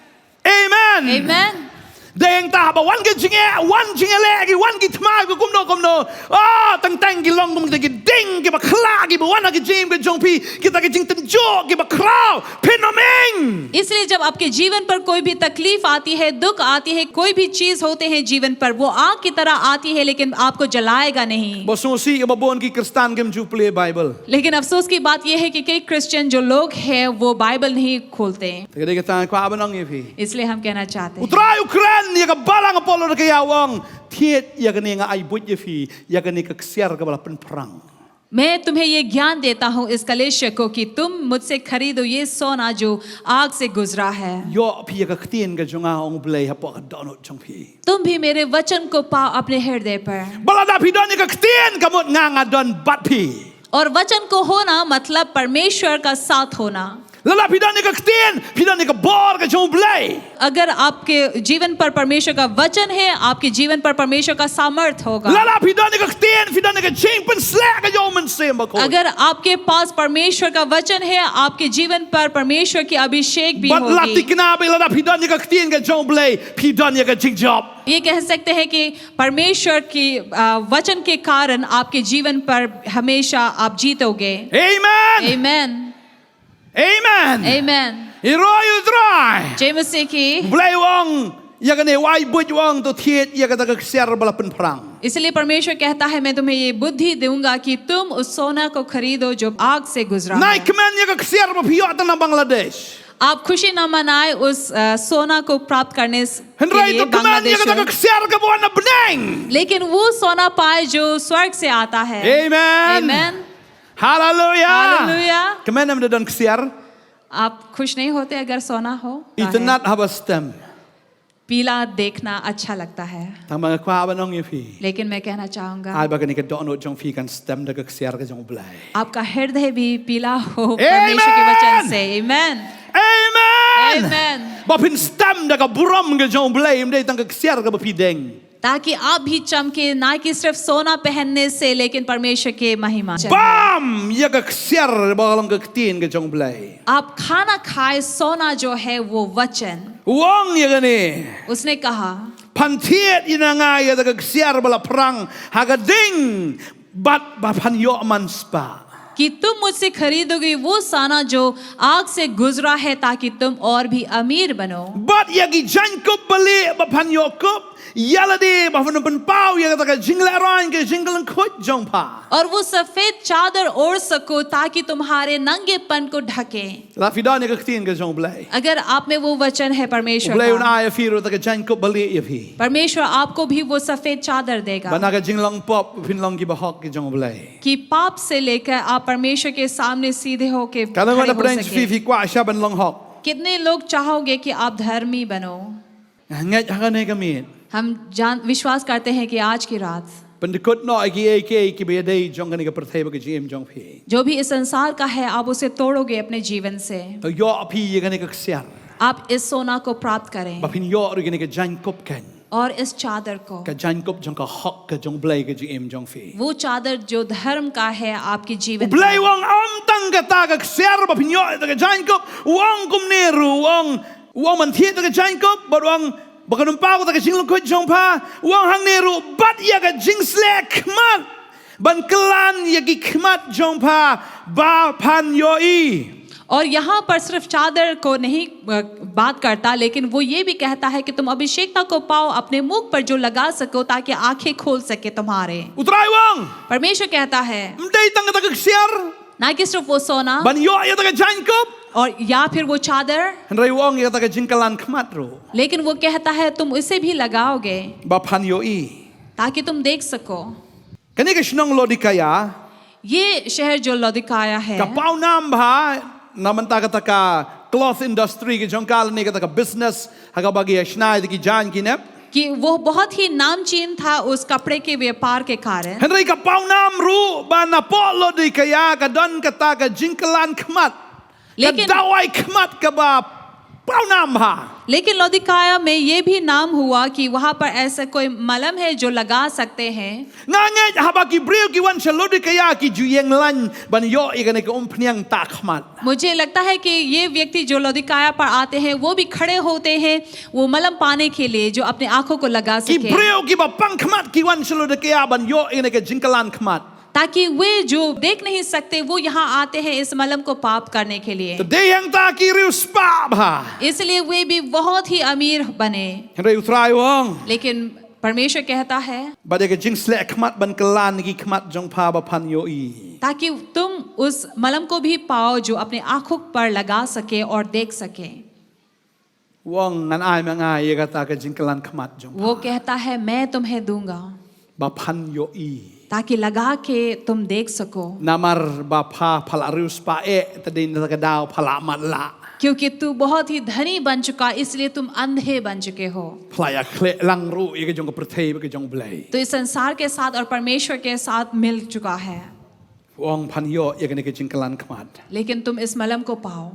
Amen. Amen. Dei hangta haba wan ka jingeh, wan jingeh leh ki, wan ki thma ki, kumno kumno. Ah, teng teng ki long kum kita ki ding kiba khlah kiba wan ha ka jingim ka jong phi, kita ki jingtynjuh kiba khraw. Phin ym ing. इसलिए जब आपके जीवन पर कोई भी तकलीफ आती है, दुख आती है, कोई भी चीज होते हैं जीवन पर, वो आग की तरह आती है, लेकिन आपको जलाएगा नहीं। Ba sngewsih ba bun ki Khristan kim ju plie Baibl. लेकिन अफसोस की बात यह है कि कई क्रिश्चियन जो लोग हैं, वो बाइबल नहीं खोलते। Te ka dei kata nga kwah ban ong ïa phi. इसलिए हम कहना चाहते U हैं, Trai u kren ïa ka balang ha Paul da ka ïa u ong, thied ïa kane, nga ai buit ïa phi ïa kane ka ksiar kaba la pynphrang. मैं तुम्हें ये ज्ञान देता हूँ इस कलीसिया को कि तुम मुझसे खरीदो ये सोना जो आग से गुजरा है। Ïoh phi ïa ka ktien ka jong nga, ong U Blei, hapoh ka dohnud jong phi. तुम भी मेरे वचन को पाओ अपने हृदय पर। Ba lada phi don ïa ka ktien, ka mut nga nga don bad phi. और वचन को होना मतलब परमेश्वर का साथ होना। Lada phi don ïa ka ktien, phi don ïa ka bor ka jong U Blei. अगर आपके जीवन पर परमेश्वर का वचन है, आपके जीवन पर परमेश्वर का सामर्थ होगा। Lada phi don ïa ka ktien, phi don ïa ka jingpynshlur ka jong U Mynsiem Bakhuid. अगर आपके पास परमेश्वर का वचन है, आपके जीवन पर परमेश्वर की अभिषेक भी Bad la होगी। thikna ba lada phi don ïa ka ktien ka jong U Blei, phi don ïa ka jingjop. ये कह सकते हैं कि परमेश्वर की, अ, वचन के कारण आपके जीवन पर हमेशा आप जीतोगे। Amen. Amen. Amen. Amen. Hyroi U Trai. जय मसीह की। U Blei u ong ïa kane, u ai buit, u ong, to thied ïa kata ka ksiar ba la pynphrang. इसलिए परमेश्वर कहता है, मैं तुम्हें ये बुद्धि दूंगा कि तुम उस सोना को खरीदो जो आग से गुजरा Nai है। kmen ïa ka ksiar ba phi ïoh tang na Bangladesh. आप खुशी न मनाए उस, अ, सोना को प्राप्त करने स-, के Hynrei लिए to kmen ïa Bangladesh kata ka में, ksiar kaba wan na bneng. लेकिन वो सोना पाए जो स्वर्ग से आता है। Amen. Amen. Haleluya. Haleluya. Kmen em da don ksiar? आप खुश नहीं होते अगर सोना हो? Itynnad haba stem. पीला देखना अच्छा लगता है, Tang ba nga kwah ban ong ïa phi, लेकिन मैं कहना चाहूंगा, ai ba kane ka dohnud jong phi kan stem da ka ksiar ka jong U Blei. आपका हृदय भी पीला हो परमेश्वर के वचन से। Amen. Amen. Amen. Ba phin stem da ka burom ka jong U Blei, ym dei tang ka ksiar kaba phi deng. ताकि आप भी चमके, ना कि सिर्फ सोना पहनने से, लेकिन परमेश्वर के महिमा। Bam ïa ka ksiar ba long ka ktien ka jong U Blei. आप खाना खाए सोना जो है वो वचन। U ong ïa kane. उसने कहा Phan thied ïa nga ïa ka ksiar ba la phrang ha ka ding bad ba phan ïoh man spah. कि तुम मुझसे खरीदोगे वो सोना जो आग से गुजरा है, ताकि तुम और भी अमीर बनो। Bad ïa ki jaiñkup balieh ba phan ïoh kup ïa lade ba phan pynpaw ïa kata ka jinglehrain ka jingkylluid jong pha. और वो सफेद चादर ओढ़ सको, ताकि तुम्हारे नंगेपन को ढके। Lada phi don ïa ka ktien ka jong U Blei, अगर आप में वो वचन है परमेश्वर U Blei का, un ai ïa phi ruh kata ka jaiñkup balieh ïa phi. परमेश्वर आपको भी वो सफेद चादर देगा। Ba na ka jinglong pop phin long kiba hok ki jong U Blei. कि पाप से लेकर आप परमेश्वर के सामने सीधे होके Katno ngut खड़े na हो pyrshang phi सके। phi kwah sha ban long hok? कितने लोग चाहोगे कि आप धर्मी बनो? Ngeit ha kane ka miet. हम जान विश्वास करते हैं कि आज की रात Pyndykut noh ïa kiei kiei kiba ïadei jong kane ka pyrthei bad ka jingim jong phi. जो भी इस संसार का है, आप उसे तोड़ोगे अपने जीवन से। To ïoh phi ïa kane ka ksiar. आप इस सोना को प्राप्त करें Ba phin ïoh ruh ïa kane ka jaiñkup kan. और इस चादर को, Ka jaiñkup jong ka hok ka jong U Blei ka jingim jong phi. वो चादर जो धर्म का है आपके U जीवन Blei का। u ong ym tang kata ka ksiar ba phin ïoh ïa ka jaiñkup, u ong kumne ruh, u ong, u ong phan thied ïa ka jaiñkup bad u ong ba kan ym paw kata ka jingkylluid jong pha, u ong hangne ruh bad ïa ka jingsleh khmat ban kylla ïa ki khmat jong pha ba phan ïohi. और यहाँ पर सिर्फ चादर को नहीं, अ, बात करता, लेकिन वो ये भी कहता है कि तुम अभिषेकता को पाओ, अपने मुख पर जो लगा सको, ताकि आंखें खोल सके तुम्हारे। U Trai u ong, परमेश्वर कहता है, ym dei tang kata ka ksiar ना कि सिर्फ वो सोना ban ïoh ïa kata ka jaiñkup, और या फिर वो चादर, hynrei u ong ïa kata ka jingkylla khmat ruh लेकिन वो कहता है तुम उसे भी लगाओगे ba phan ïohi. ताकि तुम देख सको। Kane ka shnong Laodikaia, ये शहर जो लौदीकाया है, ka pawnam bha na bynta kata ka cloth industry ka jong ka lane kata ka business ha kaba ki ïa shna ïa ki jaiñ ki nep. कि वो बहुत ही नामचीन था उस कपड़े के व्यापार के कारण। Hynrei ka pawnam ruh ba napoh Laodikaia ka don kata ka jingkylla khmat, ka लेकिन dawai khmat kaba pawnam bha. लेकिन लौदीकाया में ये भी नाम हुआ कि वहां पर ऐसा कोई मलहम है जो लगा सकते हैं। Nga ngeit haba ki briew ki wan sha Laodikaia ki ju ïeng lain ban ïoh ïa kane ka umphniang tah khmat. मुझे लगता है कि ये व्यक्ति जो लौदीकाया पर आते हैं, वो भी खड़े होते हैं वो मलहम पाने के लिए, जो अपने आंखों को लगा Ki सके, briew kiba pang khmat ki wan sha Laodikaia ban ïoh ïa kane ka jingkylla khmat. ताकि वे जो देख नहीं सकते, वो यहाँ आते हैं इस मलहम को पाप करने के लिए। Te dei hangta ki riewspah bha. इसलिए वे भी बहुत ही अमीर बने। Hynrei U Trai u ong, लेकिन परमेश्वर कहता है, bad ïa ka jingsleh khmat ban kylla ïa ki khmat jong pha ba phan ïohi. ताकि तुम उस मलहम को भी पाओ जो अपने आंखों पर लगा सके और देख सके। U ong ngan ai ma nga ïa kata ka jingkylla khmat jong pha. वो कहता है, मैं तुम्हें दूंगा Ba phan ïohi. ताकि लगा के तुम देख सको। Namar ba pha pha la riewspah eh, te dei na ka daw pha la matlah. क्योंकि तू बहुत ही धनी बन चुका, इसलिए तुम अंधे बन चुके हो। Pha la ïa khleh lang ruh ïa ka jong ka pyrthei bad ka jong U Blei. तो इस संसार के साथ और परमेश्वर के साथ मिल चुका है, U ong phan ïoh ïa kane ka jingkylla khmat. लेकिन तुम इस मलहम को पाओ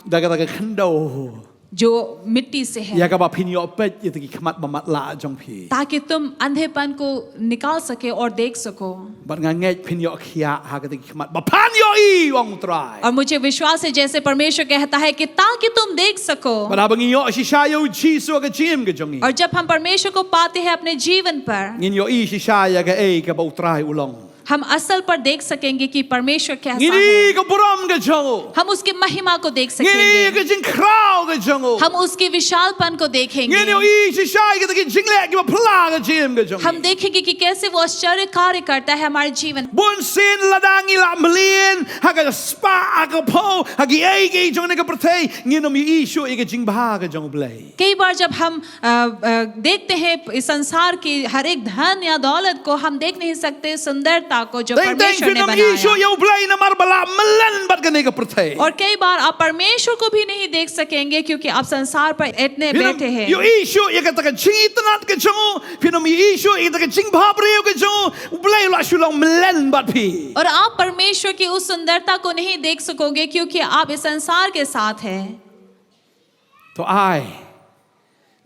Da kata ka khyndew. जो मिट्टी से है, Ïa kaba phin ïoh peit ïa kata ki khmat ba matlah jong phi. ताकि तुम अंधेपन को निकाल सके और देख सको। Bad nga ngeit phin ïoh khiah ha kata ki khmat ba phan ïohi, u ong U Trai. और मुझे विश्वास है, जैसे परमेश्वर कहता है कि ताकि तुम देख सको। Bad haba ngi ïoh shisha ïa U Jisu ha ka jingim ka jong ngi, और जब हम परमेश्वर को पाते हैं अपने जीवन पर, ngin ïohi shisha ïa kaei kaba U Trai u long. हम असल पर देख सकेंगे कि परमेश्वर कैसा Ngin है। i ka burom ka jong u. हम उसकी महिमा को देख Ngin i सकेंगे, ka jingkhraw ka jong u. हम उसके विशालपन को देखेंगे। Ngin ïohi shisha ïa kita ki jingleh kiba phylla ha ka jingim ka jong ngi. हम देखेंगे कि कैसे वो आश्चर्य कार्य करता है हमारे जीवन। Bunsien lada ngi la mlien ha ka spah, ha ka phew, ha kiei kiei jong kane ka pyrthei, ngin ym ïohi shuh ïa ka jingbha ka jong U Blei. कई बार जब हम अ, अ, देखते हैं इस संसार की हर एक धन या दौलत को, हम देख नहीं सकते सुंदरता को जो Teng teng परमेश्वर phin ने ym ïohi shuh बनाया। ïa U Blei namar ba la mlien bad kane ka pyrthei. और कई बार आप परमेश्वर को भी नहीं देख सकेंगे, क्योंकि आप संसार पर इतने Phin ym बैठे हैं। ïohi shuh ïa kata ka jingitynnad ka jong u. Phin ym ïohi shuh ïa kata ka jingbhabriew ka jong u. U Blei u la shu long mlien bad phi. और आप परमेश्वर की उस सुंदरता को नहीं देख सकोगे, क्योंकि आप इस संसार के साथ हैं। To ai.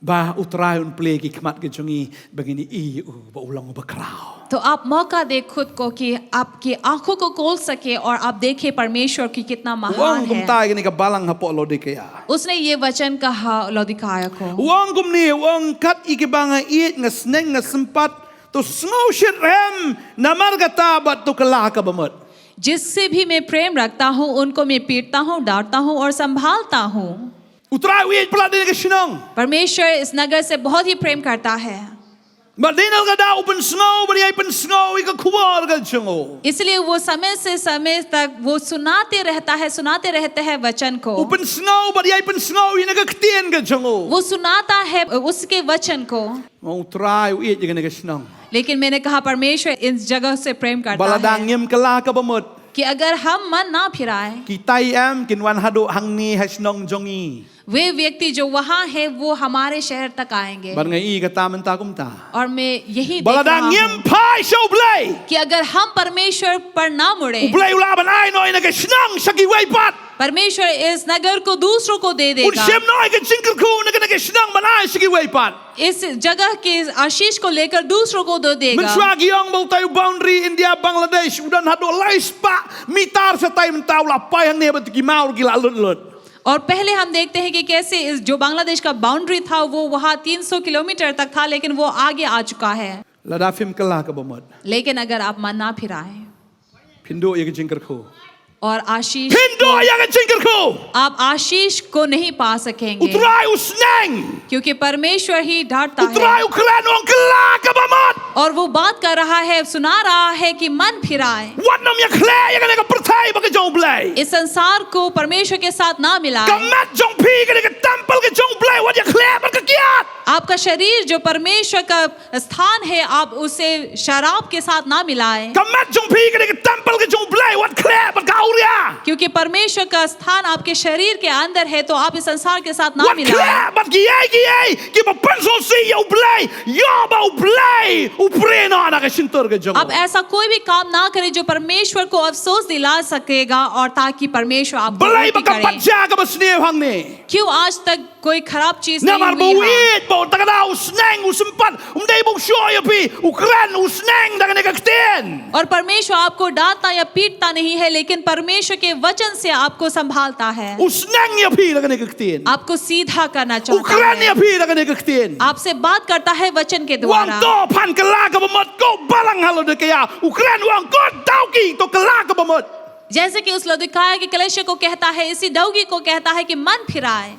Ba U Trai un plie ki khmat ki jong ngi ba ngin ïohi ïa u ba u long u bakhraw. तो आप मौका दे खुद को कि आपकी आंखों को खोल सके और आप देखें परमेश्वर की कितना U महान ong है। kumta ïa kane ka balang hapoh Laodikea. उसने ये वचन कहा लौदीकाया को। U ong kumne, u ong, kat ïa kiba nga ïeit, nga sneng, nga sympat, to sngew shitrhem namar kata bad to kylla ka bamut. जिससे भी मैं प्रेम रखता हूँ उनको मैं पीटता हूँ, डांटता हूँ और संभालता हूँ। U Trai u ïeit palat ïa kane ka shnong. परमेश्वर इस नगर से बहुत ही प्रेम करता है, Bad dei na kata u pynsngew bad ïai pynsngew ïa ka khubor ka jong u. इसलिए वो समय से समय तक वो सुनाते रहता है, सुनाते रहते हैं वचन U को। pynsngew bad ïai pynsngew ïa kane ka ktien ka jong u. वो सुनाता है उसके वचन को। Ma U Trai u ïeit ïa kane ka shnong. लेकिन मैंने कहा, परमेश्वर इस जगह से प्रेम Ba करता lada है ngim kylla ka bamut, कि अगर हम मन ना फिराए, kitai em kin wan haduh hangne ha shnong jong ngi. वे व्यक्ति जो वहाँ है वो हमारे शहर तक आएंगे। Bad nga i kata mynta kumta. और मैं यही Ba देख lada रहा ngim हूँ phai sha U Blei, कि अगर हम परमेश्वर पर ना मुड़े, U Blei u lah ban ai noh ïa kane ka shnong sha kiwei pat. परमेश्वर इस नगर को दूसरों को दे Un देगा। shim noh ïa ka jingkyrkhu na kane ka shnong ban ai sha kiwei pat. इस जगह के आशीष को लेकर दूसरों को दे देगा। Mynshuwa ki ong ba utai u boundary India Bangladesh u don haduh lai spah mitar, shatai mynta u la phai hangne bad ki maw ki la lut lut. और पहले हम देखते हैं कि कैसे इस जो बांग्लादेश का बाउंड्री था वो वहाँ तीन सौ किलोमीटर तक था, लेकिन वो आगे आ चुका है। Lada phim kylla ka bamut, लेकिन अगर आप मन ना फिराए phin duh ïa ka jingkyrkhu. और आशीष Phin duh ïa ka jingkyrkhu. आप आशीष को नहीं पा U सकेंगे, Trai u sneng. क्योंकि परमेश्वर ही डांटता U Trai है। u kren, u ong kylla ka bamut. और वो बात कर रहा है, सुना रहा है कि मन फिराए। Wat nym ïakhleh ïa kane ka pyrthei bad ka jong U Blei. इस संसार को परमेश्वर के साथ ना Ka मिलाए, met jong phi kane ka temple ka jong U Blei, wat ïakhleh bad ka kiad. आपका शरीर जो परमेश्वर का स्थान है, आप उसे शराब के साथ ना मिलाएं, Ka met jong phi kane ka temple ka jong U Blei, wat khleh bad ka awria. क्योंकि परमेश्वर का स्थान आपके शरीर के अंदर है, तो आप इस संसार के साथ ना Wat मिलाएं। khleh bad kiei kiei kiba pynsngewsih ïa U Blei, ïoh ba U Blei u prie noh na ka shyntur ka jong u. आप ऐसा कोई भी काम ना करें जो परमेश्वर को अफसोस दिला सकेगा, और ताकि परमेश्वर आपको Balei दुखी ba kam pat करे। jia kaba sniew hangne? क्यों आज तक कोई खराब चीज नहीं Namar ba u हुई है? ïeit, ba u takna, u sneng, u sympat, um dei ba u shoh ïa phi, u kren, u sneng da kane ka ktien. और परमेश्वर आपको डांटता या पीटता नहीं है, लेकिन परमेश्वर के वचन से आपको संभालता है, U sneng ïa phi da kane ka ktien. आपको सीधा करना U चाहता kren ïa है, phi da kane ka ktien. आपसे बात करता है वचन के U ong द्वारा। to phan kylla ka bamut, ko balang ha Laodikea. U kren, u ong, ko dawki, to kylla ka bamut. जैसे कि उस लौदीकाया के कलीसिया को कहता है, इसी डौगी को कहता है कि मन फिराए,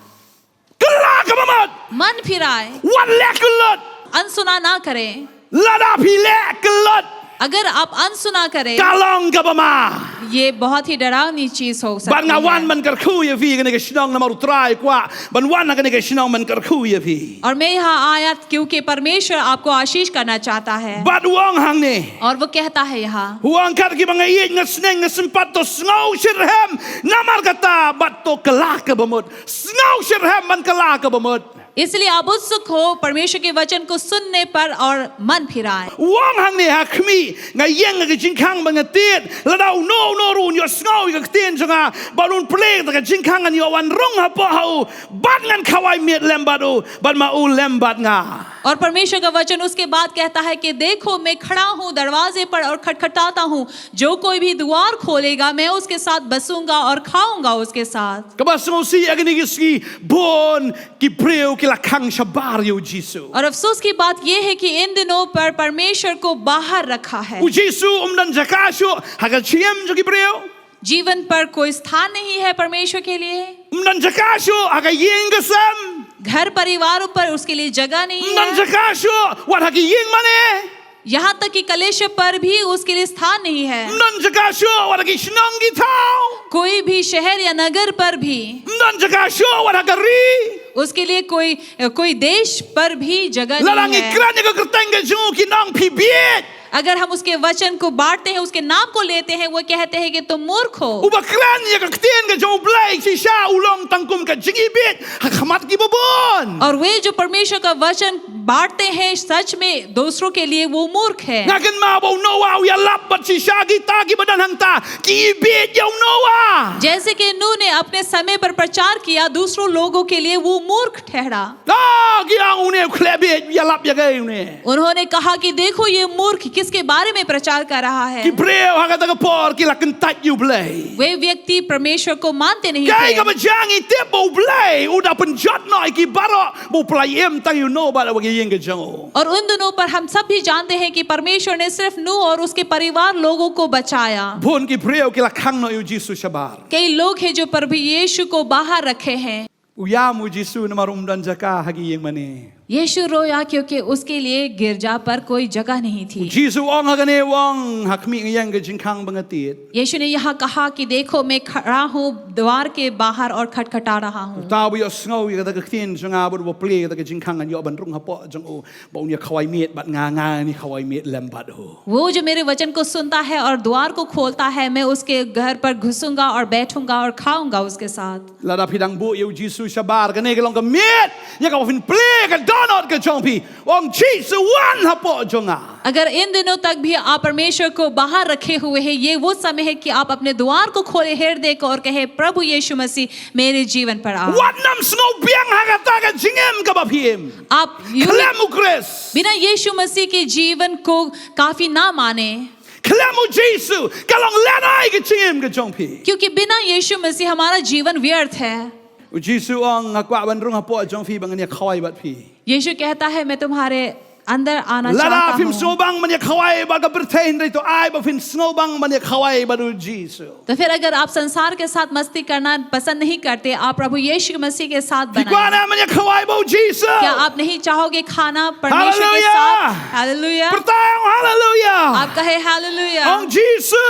Kylla ka bamut. मन फिराए, Wat leh kyllut. अनसुना ना करें। Lada phi leh kyllut, अगर आप अनसुना करें, ka long kaba ma. ये बहुत ही डरावनी चीज हो Bad nga सकती wan है। ban kyrkhu ïa phi kane ka shnong, namar U Trai u kwah ban wan ha kane ka shnong ban kyrkhu ïa phi. और मैं यहाँ आया क्योंकि परमेश्वर आपको आशीष करना चाहता है। Bad u ong hangne, और वो कहता है यहाँ, u ong, kat kiba nga ïeit, nga sneng, nga sympat, to sngew shitrhem namar kata bad to kylla ka bamut. Sngew shitrhem ban kylla ka bamut. इसलिए आप उत्सुक हो परमेश्वर के वचन को सुनने पर और मन फिराए। U ong hangne, ha khmih, nga ïeng ha ka jingkhang bad nga tied, lada uno uno ruh un ïohsngew ïa ka ktien jong nga bad un plie da ka jingkhang, ngan ïoh wan rung hapoh ha u bad ngan khawai miet lem bad u, bad ma u lem bad nga. और परमेश्वर का वचन उसके बाद कहता है कि देखो, मैं खड़ा हूँ दरवाजे पर और खटखटाता हूँ, जो कोई भी द्वार खोलेगा, मैं उसके साथ बसूंगा और खाऊंगा उसके साथ। Kaba sngewsih, ha kine ki sngi bun ki briew ki la khang shabar ïa U Jisu. और अफसोस की बात यह है कि इन दिनों पर परमेश्वर को बाहर रखा है। U Jisu um don jaka shuh ha ka jingim jong ki briew. जीवन पर कोई स्थान नहीं है परमेश्वर के लिए। Um don jaka shuh ha ka ïing ka sem. घर परिवारों पर उसके लिए जगह नहीं Um don है। jaka shuh wat ha ki ïing mane. यहाँ तक कि कलीसिया पर भी उसके लिए स्थान नहीं है। Um don jaka shuh wat ha ki shnong ki thaw. कोई भी शहर या नगर पर भी Um don jaka shuh wat ha ka ri. उसके लिए कोई कोई देश पर भी जगह Lada नहीं ngi है। kren ïa ka kyrteng ka jong u, kin ong phi bieit. अगर हम उसके वचन को बांटते हैं, उसके नाम को लेते हैं, वो कहते हैं कि तुम मूर्ख हो। Uba kren ïa ka ktien ka jong U Blei shisha u long tang kum ka jingibit ha khmat kiba bun. और वे जो परमेश्वर का वचन बांटते हैं सच में दूसरों के लिए, वो मूर्ख है। Nga kynmaw ba u Noah u ïalap bad shisha kita kiba don hangta ki ibit ïa u Noah. जैसे कि नूह ने अपने समय पर प्रचार किया, दूसरों लोगों के लिए वो मूर्ख ठहरा। Ta ki ong une u khlebit ïalap ïa ka une. उन्होंने कहा कि देखो ये मूर्ख किसके बारे में प्रचार कर रहा Ki है। briew ha kata ka por ki la kyntait ïa U Blei. वे व्यक्ति परमेश्वर को मानते नहीं Kaei थे। kaba jia ngi tip ba U Blei u da pynjot noh ïa ki baroh ba u pynlait im tang ïa u Noah bad ïa ka ïing ka jong u. और उन दिनों पर हम सब भी जानते हैं कि परमेश्वर ने सिर्फ नूह और उसके परिवार लोगों को बचाया। Bun ki briew ki la khang noh ïa U Jisu shabar. कई लोग हैं जो प्रभु यीशु को बाहर रखे हैं। U ïam U Jisu namar um don jaka ha ki ïing mane. यीशु रोया क्योंकि उसके लिए गिरजा पर कोई जगह नहीं U थी। Jisu u ong ha kane, u ong, ha khmih nga ïeng ka jingkhang ba nga tied. यीशु ने यहाँ कहा कि देखो, मैं खड़ा हूँ द्वार के बाहर और खटखटा रहा हूँ। Uta uba ïohsngew ïa kata ka ktien jong nga bad uba plie ïa kata ka jingkhang, ngan ïoh ban rung hapoh jong u, ba un ïa khawai miet bad nga, ngan ïa khawai miet lem bad u. वो जो मेरे वचन को सुनता है और द्वार को खोलता है, मैं उसके घर पर घुसूंगा और बैठूंगा और खाऊंगा उसके साथ। Lada phi dang buh ïa U Jisu shabar, kane ka long ka miet ïa kaba phin plie ka dohnud ka jong phi. U ong, Jisu, wan hapoh jong nga. अगर इन दिनों तक भी आप परमेश्वर को बाहर रखे हुए हैं, ये वो समय है कि आप अपने द्वार को खोले, हृदय को, और कहे, प्रभु यीशु मसीह, मेरे जीवन पर आओ। Wat nym sngewbiang ha kata ka jingim kaba phi im. आप यूं Khlem U Khrist. बिना यीशु मसीह के जीवन को काफी ना माने, Khlem U Jisu, ka long lehnoh ka jingim ka jong phi. क्योंकि बिना यीशु मसीह हमारा जीवन व्यर्थ है। U Jisu u ong, nga kwah ban rung hapoh jong phi ba ngan ïa khawai bad phi. यीशु कहता है, मैं तुम्हारे अंदर आना चाहता Lada phim हूँ। sngewbang ban ïa khawai bad ka pyrthei, hynrei to ai ba phin sngewbang ban ïa khawai bad U Jisu. तो फिर अगर आप संसार के साथ मस्ती करना पसंद नहीं करते, आप प्रभु यीशु मसीह के साथ Phi kwah बनाए। ne ban ïa khawai bad U Jisu? क्या आप नहीं चाहोगे खाना परमेश्वर के Hallelujah! साथ? हालेलुया। Pyrta, ong hallelujah. आप कहे हालेलुया। Ong Jisu,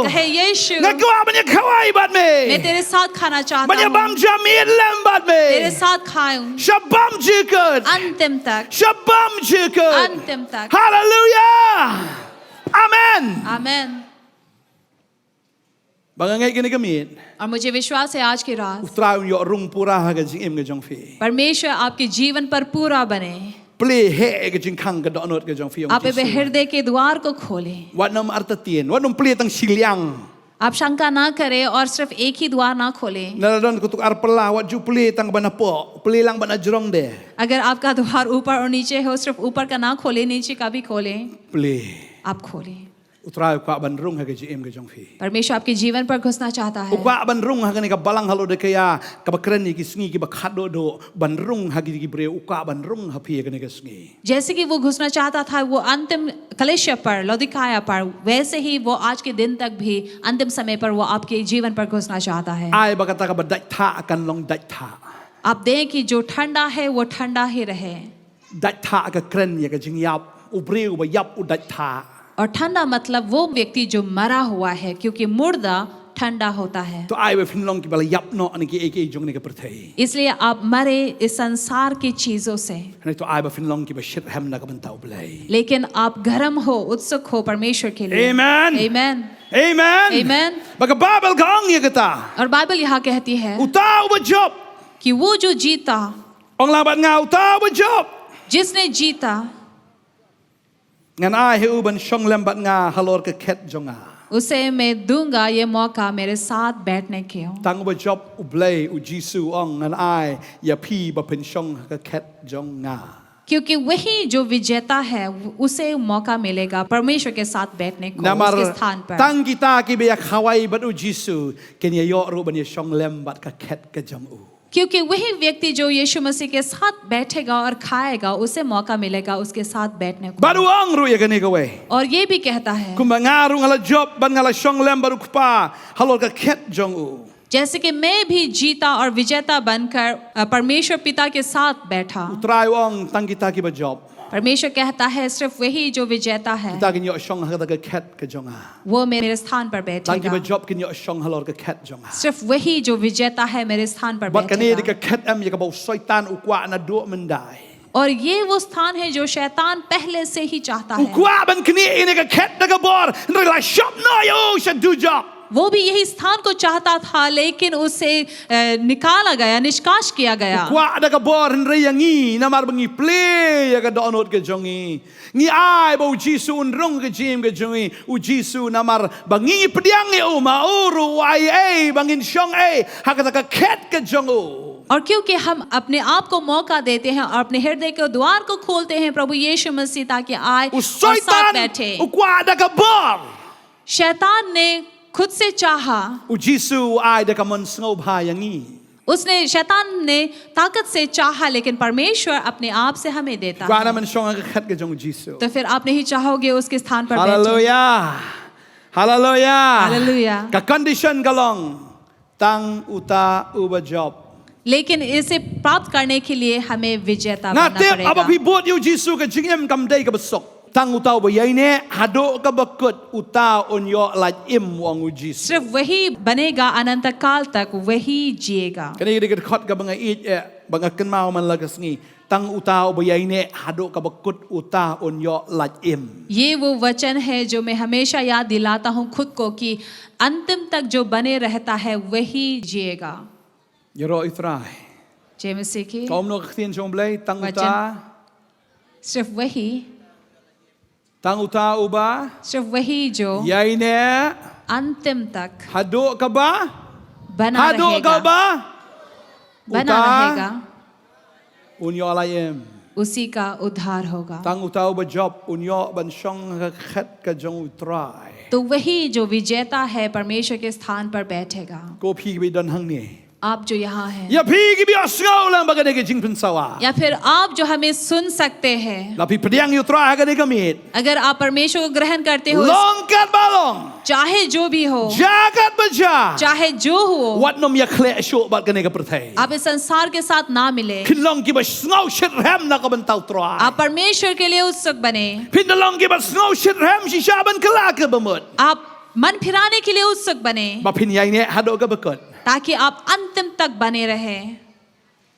कहे यीशु। nga kwah ban ïa khawai bad me. मैं तेरे साथ खाना चाहता Ban ïa bam हूँ। jam miet lem bad me. तेरे साथ खाऊं। Sha bam jikut. अंतिम तक। Sha bam jikut. अंतिम तक। Hallelujah. Amen. आमेन। Ba nga ngeit kane ka miet, और मुझे विश्वास है आज की रात U Trai un ïoh rung pura ha ka jingim ka jong phi. परमेश्वर आपके जीवन पर पूरा बने। Plie heh ka jingkhang ka dohnud ka jong phi, ong आप अपने Jisu. हृदय के द्वार को खोलें। Wat nym artatien, wat nym plie tang shiliang. आप शंका ना करें और सिर्फ एक ही द्वार ना खोलें। Lada don katu ka arpella, wat ju plie tang ba napoh, plie lang ba najrong de. अगर आपका द्वार ऊपर और नीचे हो, सिर्फ ऊपर का ना खोलें, नीचे का भी खोलें। Plie. आप खोलें। U Trai u kwah ban rung ha ka jingim ka jong phi. परमेश्वर आपके जीवन पर घुसना चाहता U है। kwah ban rung ha kane ka balang ha Laodikaia, kaba kren ïa ki sngi kiba khaddooh dooh, ban rung ha ki, ki briew, u kwah ban rung ha phi ha kane ka sngi. जैसे कि वो घुसना चाहता था वो अंतिम कलीसिया पर, लौदीकाया पर, वैसे ही वो आज के दिन तक भी अंतिम समय पर वो आपके जीवन पर घुसना चाहता है। Ai ba kata kaba dait thah kan long dait thah. आप दें कि जो ठंडा है वो ठंडा ही रहे। Dait thah ka kren ïa ka jingïap, u briew ba ïap u dait thah. और ठंडा मतलब वो व्यक्ति जो मरा हुआ है, क्योंकि मुर्दा ठंडा होता है। To ai ba phin long kiba la ïap noh na kiei kiei jong kane ka pyrthei. इसलिए आप मरे इस संसार की चीजों से, Hynrei to ai ba phin long kiba shitrhem na ka bynta U Blei. लेकिन आप गर्म हो, उत्सुक हो परमेश्वर के लिए। Amen. Amen. Amen. Amen. Ba ka Baibl ka ong ïa kata. और बाइबल यहाँ कहती है Uta uba jop. कि वो जो जीता, Ong lang bad nga, uta uba jop. जिसने जीता, Ngan ai ha u ban shong lem bad nga halor ka khet jong nga. उसे मैं दूंगा ये मौका मेरे साथ बैठने को। Tang uba jop U Blei, U Jisu u ong, ngan ai ïa phi ba phin shong ha ka khet jong nga. क्योंकि वही जो विजेता है, उसे मौका मिलेगा परमेश्वर के साथ बैठने को, Namar उसके स्थान पर। tang kita kiba ïa khawai bad U Jisu kin ïa ïoh ruh ban ïa shong lem bad ka khet ka jong u. क्योंकि वही व्यक्ति जो यीशु मसीह के साथ बैठेगा और खाएगा, उसे मौका मिलेगा उसके साथ बैठने को। Bad u ong ruh ïa kane kawei. और ये भी कहता है, Kumba nga ruh nga la jop bad nga la shong lem bad u Kpa halor ka khet jong u. जैसे कि मैं भी जीता और विजेता बनकर, अ, परमेश्वर पिता के साथ बैठा। U Trai u ong, tang kita kiba jop, परमेश्वर कहता है, सिर्फ वही जो विजेता है, kita kin ïoh shong ha kata ka khet ka jong nga. वो मेरे स्थान पर Tang kiba बैठेगा। jop kin ïoh shong halor ka khet jong nga. सिर्फ वही जो विजेता है, मेरे स्थान पर Bad kane dei ka बैठेगा। khet em ïa kaba u Soitan u kwah naduh myndai. और ये वो स्थान है जो शैतान पहले से ही चाहता U है। kwah ban knieh ïa kane ka khet da ka bor, hynrei la shop noh ïa u sha dujok. वो भी यही स्थान को चाहता था, लेकिन उसे अ, निकाला गया, निष्काश किया गया। Kwah da ka bor, hynrei ïa ngi, namar ba ngi plie ïa ka dohnud ka jong ngi, ngi ai ba u Jisu un rung ha ka jingim ka jong ngi. U Jisu, namar ba ngi pdiang ïa u, ma u ruh u ai ei ba ngin shong ei ha kata ka khet ka jong u. और क्योंकि हम अपने आप को मौका देते हैं और अपने हृदय के द्वार को खोलते हैं प्रभु यीशु मसीह ताकि आए U और साथ Soitan बैठे, u kwah da ka bor. शैतान ने खुद से चाहा, U Jisu u ai da ka mon sngewbha ïa ngi. उसने, शैतान ने ताकत से चाहा, लेकिन परमेश्वर अपने आप से हमें देता Kwah na है। ban shong ha ka khet ka jong u Jisu. तो फिर आप नहीं चाहोगे उसके स्थान पर बैठो। Haleluia. Haleluia. Haleluia. Ka condition ka long, tang uta uba jop. लेकिन इसे प्राप्त करने के लिए हमें विजेता Nga बनना tip haba phi पड़ेगा। bud ïa u Jisu ka jingim kam dei kaba suk. Tang uta uba ïaineh haduh kaba kut, uta un ïoh lait im, u ong u Jisu. सिर्फ वही बनेगा अनंत काल तक, वही जिएगा। Kane ka dei ka dkhot kaba nga ïeit eh, ba nga kynmaw man la ka sngi. Tang uta uba ïaineh haduh kaba kut, uta un ïoh lait im. ये वो वचन है जो मैं हमेशा याद दिलाता हूँ खुद को कि अंतिम तक जो बने रहता है वही जिएगा। Ïaroh ïa u Trai. जय मसीह की। Ka ong kumno ka ktien jong u Blei, tang वचन। uta, सिर्फ वही, tang uta uba सिर्फ वही जो ïaineh अंतिम तक haduh kaba, बना haduh रहेगा, kaba, बना uta रहेगा, un ïoh lait im. उसी का उद्धार होगा। Tang uta uba jop un ïoh ban shong ha ka khet ka jong u Trai. तो वही जो विजेता है परमेश्वर के स्थान पर बैठेगा। Ko phi kiba don hangne, आप जो यहाँ हैं, ïa phi kiba ïohsngew lang ba kane ka jingpynsawa, या फिर आप जो हमें सुन सकते हैं, la phi pdiang ïa u Trai ha kane ka miet, अगर आप परमेश्वर को ग्रहण करते हो, long kat ba long, चाहे जो भी हो, jia kat ba jia, चाहे जो हो, wat nym ïakhleh shuh bad kane ka pyrthei. आप इस संसार के साथ ना मिले। Phin long kiba sngew shitrhem na ka bynta u Trai. आप परमेश्वर के लिए उत्सुक बने। Phin da long kiba sngew shitrhem shisha ban kylla ka bamut. आप मन फिराने के लिए उत्सुक बने, Ba phin ïaineh haduh kaba kut. ताकि आप अंतिम तक बने रहें,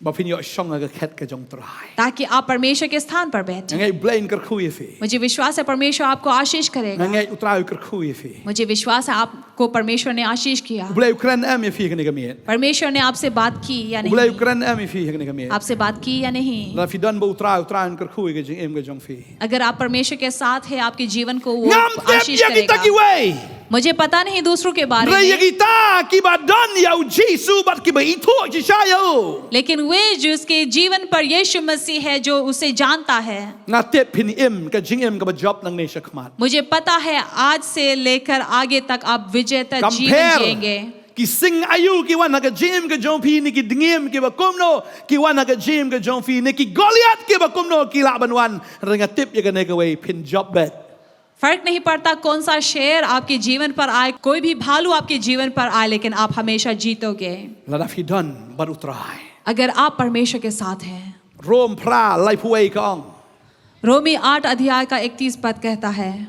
Ba phin ïoh shong ha ka khet ka jong u Trai. ताकि आप परमेश्वर के स्थान पर Nga बैठें। ngeit u Blei un kyrkhu ïa phi. मुझे विश्वास है परमेश्वर आपको आशीष Nga kरेगा। ngeit u Trai u kyrkhu ïa phi. मुझे विश्वास है आपको परमेश्वर ने आशीष किया। U Blei u kren em ïa phi ha kane ka miet. परमेश्वर ने आपसे बात की या U Blei u नहीं, kren em ïa phi ha kane ka miet. आपसे बात की या नहीं। La phi don bad u Trai, u Trai un kyrkhu ïa ka jingim ka jong phi. अगर आप परमेश्वर के साथ हैं, आपके जीवन को वो Ngam tip आशीष ïa kita करेगा। kiwei. मुझे पता नहीं दूसरों के बारे Hynrei ïa में, kita kiba don ïa u Jisu bad kiba ithuh shisha ïa u, लेकिन वे जिसके जीवन पर यीशु मसीह है, जो उसे जानता है, nga tip phin im ka jingim kaba jop nangne shakhmat. मुझे पता है आज से लेकर आगे तक आप विजेता Kam जीवन pher जिएंगे। ki sing aïu ki wan ha ka jingim ka jong phi, ne ki dngiem kiba kumno ki wan ha ka jingim ka jong phi, ne ki Goliath kiba kumno ki lah ban wan, hynrei nga tip ïa kane kawei, phin jop beit. फर्क नहीं पड़ता कौन सा शेर आपके जीवन पर आए, कोई भी भालू आपके जीवन पर आए, लेकिन आप हमेशा जीतोगे Lada phi don bad u Trai. अगर आप परमेश्वर के साथ हैं। Rom phra laiphew wei ka ong, रोमी आठ अध्याय का इकतीस पद कहता है,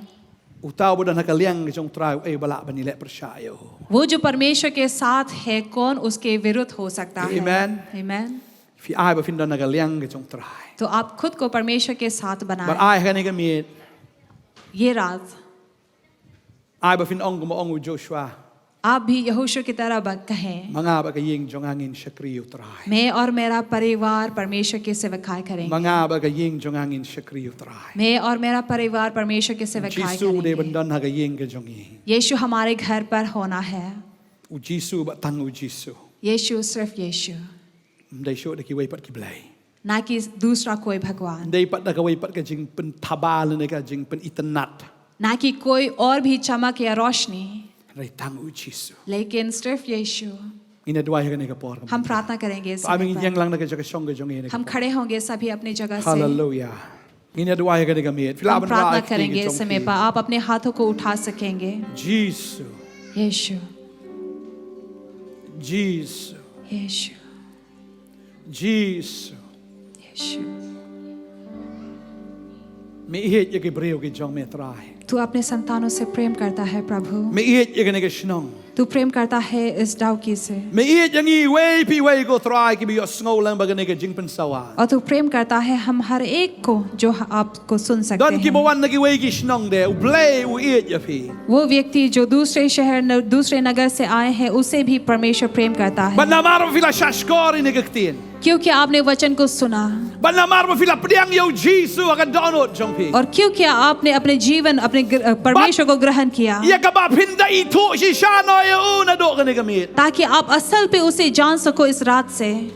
uta uba don ha ka liang ka jong u Trai, uei ba lah ban ïaleh pyrshah ïa u? वो जो परमेश्वर के साथ है, कौन उसके विरुद्ध हो सकता है? Amen. Amen। Phi ai ba phin don ha ka liang ka jong u Trai. तो आप खुद को परमेश्वर के साथ Bad बनाएं। ai ha kane ka miet, ये रात ai ba phin ong kumba ong u Joshua, आप भी यहोशू की तरह ब-, कहें, ma nga bad ka ïing jong nga ngin shakri ïa u Trai. मैं और मेरा परिवार परमेश्वर की सेवकाई करेंगे। Ma nga bad ka ïing jong nga ngin shakri ïa u Trai. मैं और मेरा परिवार परमेश्वर की सेवकाई Jisu u dei ban करेंगे। don ha ka ïing ka jong ngi. यीशु हमारे घर पर होना है। U Jisu bad tang u Jisu. यीशु, सिर्फ यीशु, Ym dei shuh da kiwei pat ki blei. ना कि दूसरा कोई भगवान, Ym dei pat da kawei pat ka jingpynthaba lane ka jingpynitynnad. ना कि कोई और भी चमक या रोशनी, Hynrei tang u Jisu. लेकिन सिर्फ यीशु। Ngin ïa duwai ha kane ka por. हम प्रार्थना करेंगे इस Ai ba समय ngin पर। ïeng lang na ka jaka shong ka jong ngi. हम खड़े होंगे सभी अपनी जगह से। Haleluia. Ngin ïa duwai ha kane ka miet. Phi lah हम ban प्रार्थना rah ïa kti ki करेंगे इस jong समय phi. पर। आप अपने हाथों को उठा सकेंगे। Jisu. यीशु, Jisu. यीशु, Jisu. यीशु। Me ïeit ïa ki briew ki jong me Trai. तू अपने संतानों से प्रेम करता है प्रभु। Me ïeit ïa kane ka shnong. तू प्रेम करता है इस डाउकी से। Me ïeit ïa ngi iwei pa iwei ko Trai kiba ïohsngew lang bad kane ka jingpynsawa. और तू प्रेम करता है हम हर एक को जो आपको सुन सकते Don kiba हैं। wan na kiwei ki shnong de, U Blei u ïeit ïa phi. वो व्यक्ति जो दूसरे शहर न, दूसरे नगर से आए हैं, उसे भी परमेश्वर प्रेम करता है। Bad namar ba phi la shahshkor ïa kane ka ktien. क्योंकि आपने वचन को सुना Bad namar ba phi la pdiang ïa U Jisu ha ka dohnud jong phi. और क्योंकि आपने अपने जीवन अपने ग्र- परमेश्वर को ग्रहण किया, Ïa kaba phin da ithuh shisha noh ïa u naduh kane ka miet. ताकि आप असल पे उसे जान सको इस रात से।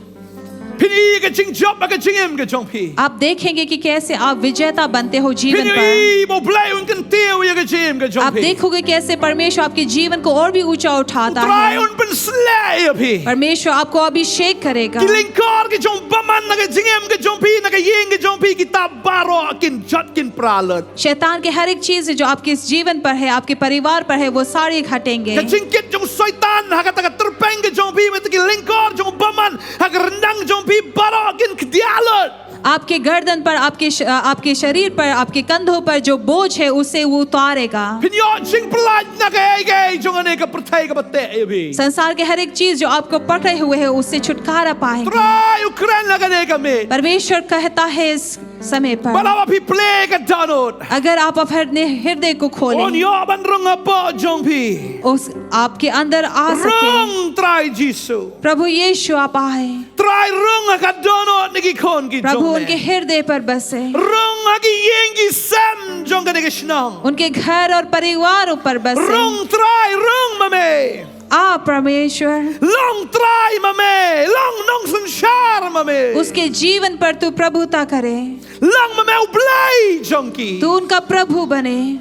Phin i ka jingjop ha ka jingim ka jong phi. आप देखेंगे कि कैसे आप विजेता बनते हो जीवन Phin पर। i ba U Blei un kyntiew ïa ka jingim ka jong आप phi. देखोगे कैसे परमेश्वर आपके जीवन को और भी ऊंचा उठाता Trai है। un pynsleh ïa phi. परमेश्वर आपको अभिषेक करेगा। Ki lyngkor ki jong bymman na ka jingim ka jong phi, na ka ïing ka jong phi, kita baroh kin jot kin pra lut. शैतान के हर एक चीज जो आपके इस जीवन पर है, आपके परिवार पर है, वो सारे हटेंगे। Ka jingkit jong Soitan ha kata ka tyrpeng ka jong phi, bad ki lyngkor jong bymman ha ka ryndang jong phi baroh kin khdia lut. आपके गर्दन पर, आपके श, आपके शरीर पर, आपके कंधों पर जो बोझ है, उसे वो उतारेगा। Phin ïoh jingpyllait na kaei kaei jong kane ka pyrthei kaba teh ïa phi. संसार के हर एक चीज जो आपको पकड़े हुए है, उससे छुटकारा पाएंगे। Trai u kren ha kane ka miet. परमेश्वर कहता है इस समय पर, Bad haba phi plie ka dohnud, अगर आप अपने हृदय को un खोलें, ïoh ban rung hapoh jong phi. उस आपके अंदर आ सके। Rung Trai Jisu. प्रभु यीशु, आप आए। Trai, rung ha ka dohnud na ki khun ki प्रभु jong उनके me. हृदय पर बसे, Rung ha ki ïing ki sem jong kane ka shnong. उनके घर और परिवारों पर बसे। Rung Trai, rung ma me. आ परमेश्वर, Long Trai ma me. Long nongsynshar ma me. उसके जीवन पर तू प्रभुता करे, Long ma me U Blei jong ki. तू उनका प्रभु बने,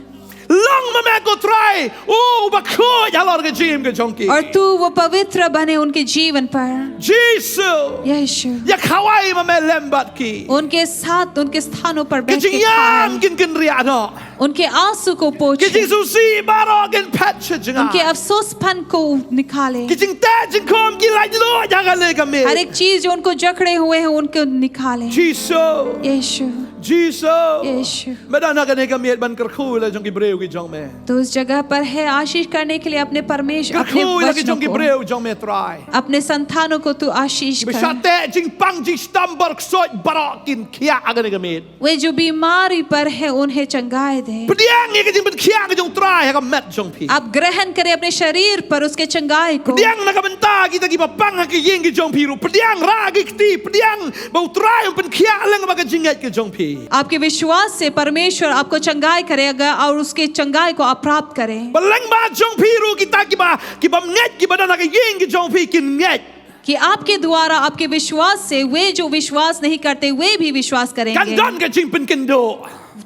Long ma me ko Trai, u bakhuid halor ka jingim ka jong ki. और तू वो पवित्र बने उनके जीवन पर। Jisu. यीशु, Ïakhawai ma me lem bad ki. उनके साथ उनके स्थानों पर Ka बैठ के jingïam खाए। kin kynriah noh. उनके आंसू को Ka पोछे, jingsngewsih baroh kin phet sha jngai. उनके अफसोसपन को निकाले, Ki jingteh jingkhum ki laitluid ha kane ka miet. हर एक चीज जो उनको जकड़े हुए हैं उनको निकाले। Jisu. यीशु, Jisu. यीशु। Me don ha kane ka miet ban kyrkhu ïa la jong ki briew ki jong me. तो उस जगह पर है आशीष करने के लिए अपने परमेश्वर, अपने Kyrkhu ïa la ki वचनों jong ki को, briew jong me Trai. अपने संतानों को तू आशीष Ba कर। shah teh jingpang jingsdam baroh kin khiah ha kane ka miet. वे जो बीमारी पर है उन्हें चंगाई दे। Pdiang ïa ka jingpynkhiah ka jong U Trai ha ka met jong phi. आप ग्रहण करें अपने शरीर पर उसके चंगाई को। Pdiang na ka bynta kita kiba pang ha ka ïing ka jong phi ruh. Pdiang, rah ki kti, pdiang ba U Trai un pynkhiah lyngba ka jingngeit ka jong phi. आपके विश्वास से परमेश्वर आपको चंगाई करेगा और उसके चंगाई को आप प्राप्त करें। Ba lyngba jong phi ruh kita kiba, kibym ngeit, kiba don ha ka ïing ka jong phi kin ngeit. कि आपके द्वारा, आपके विश्वास से वे जो विश्वास नहीं करते, वे भी विश्वास Kan करेंगे, don ka jingpynkynduh.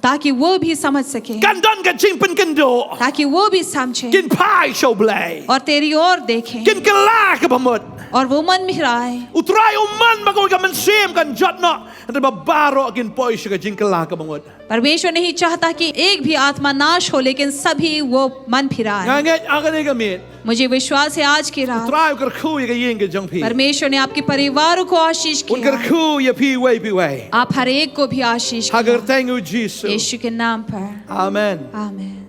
ताकि वो भी समझ सके, Kan don ka jingpynkynduh. ताकि वो भी समझे Kin phai sha U Blei. और तेरी ओर देखें। Kin kylla ka bamut. और वो मन फिराए। U Trai u mon ba kawei ka mynsiem kan jot noh, hynrei ba baroh kin poi sha ka jingkylla ka bamut. परमेश्वर नहीं चाहता कि एक भी आत्मा नाश हो, लेकिन सभी वो मन फिराए। Nga ngeit ha kane ka miet, मुझे विश्वास है आज की रात Trai u kyrkhu ïa ka ïing ka jong phi. परमेश्वर ने आपके परिवारों को आशीष Un किया, kyrkhu ïa phi iwei pa iwei. आप हर एक को भी आशीष Ha ka किया। kyrteng u Jisu. यीशु के नाम पर, Amen. आमीन।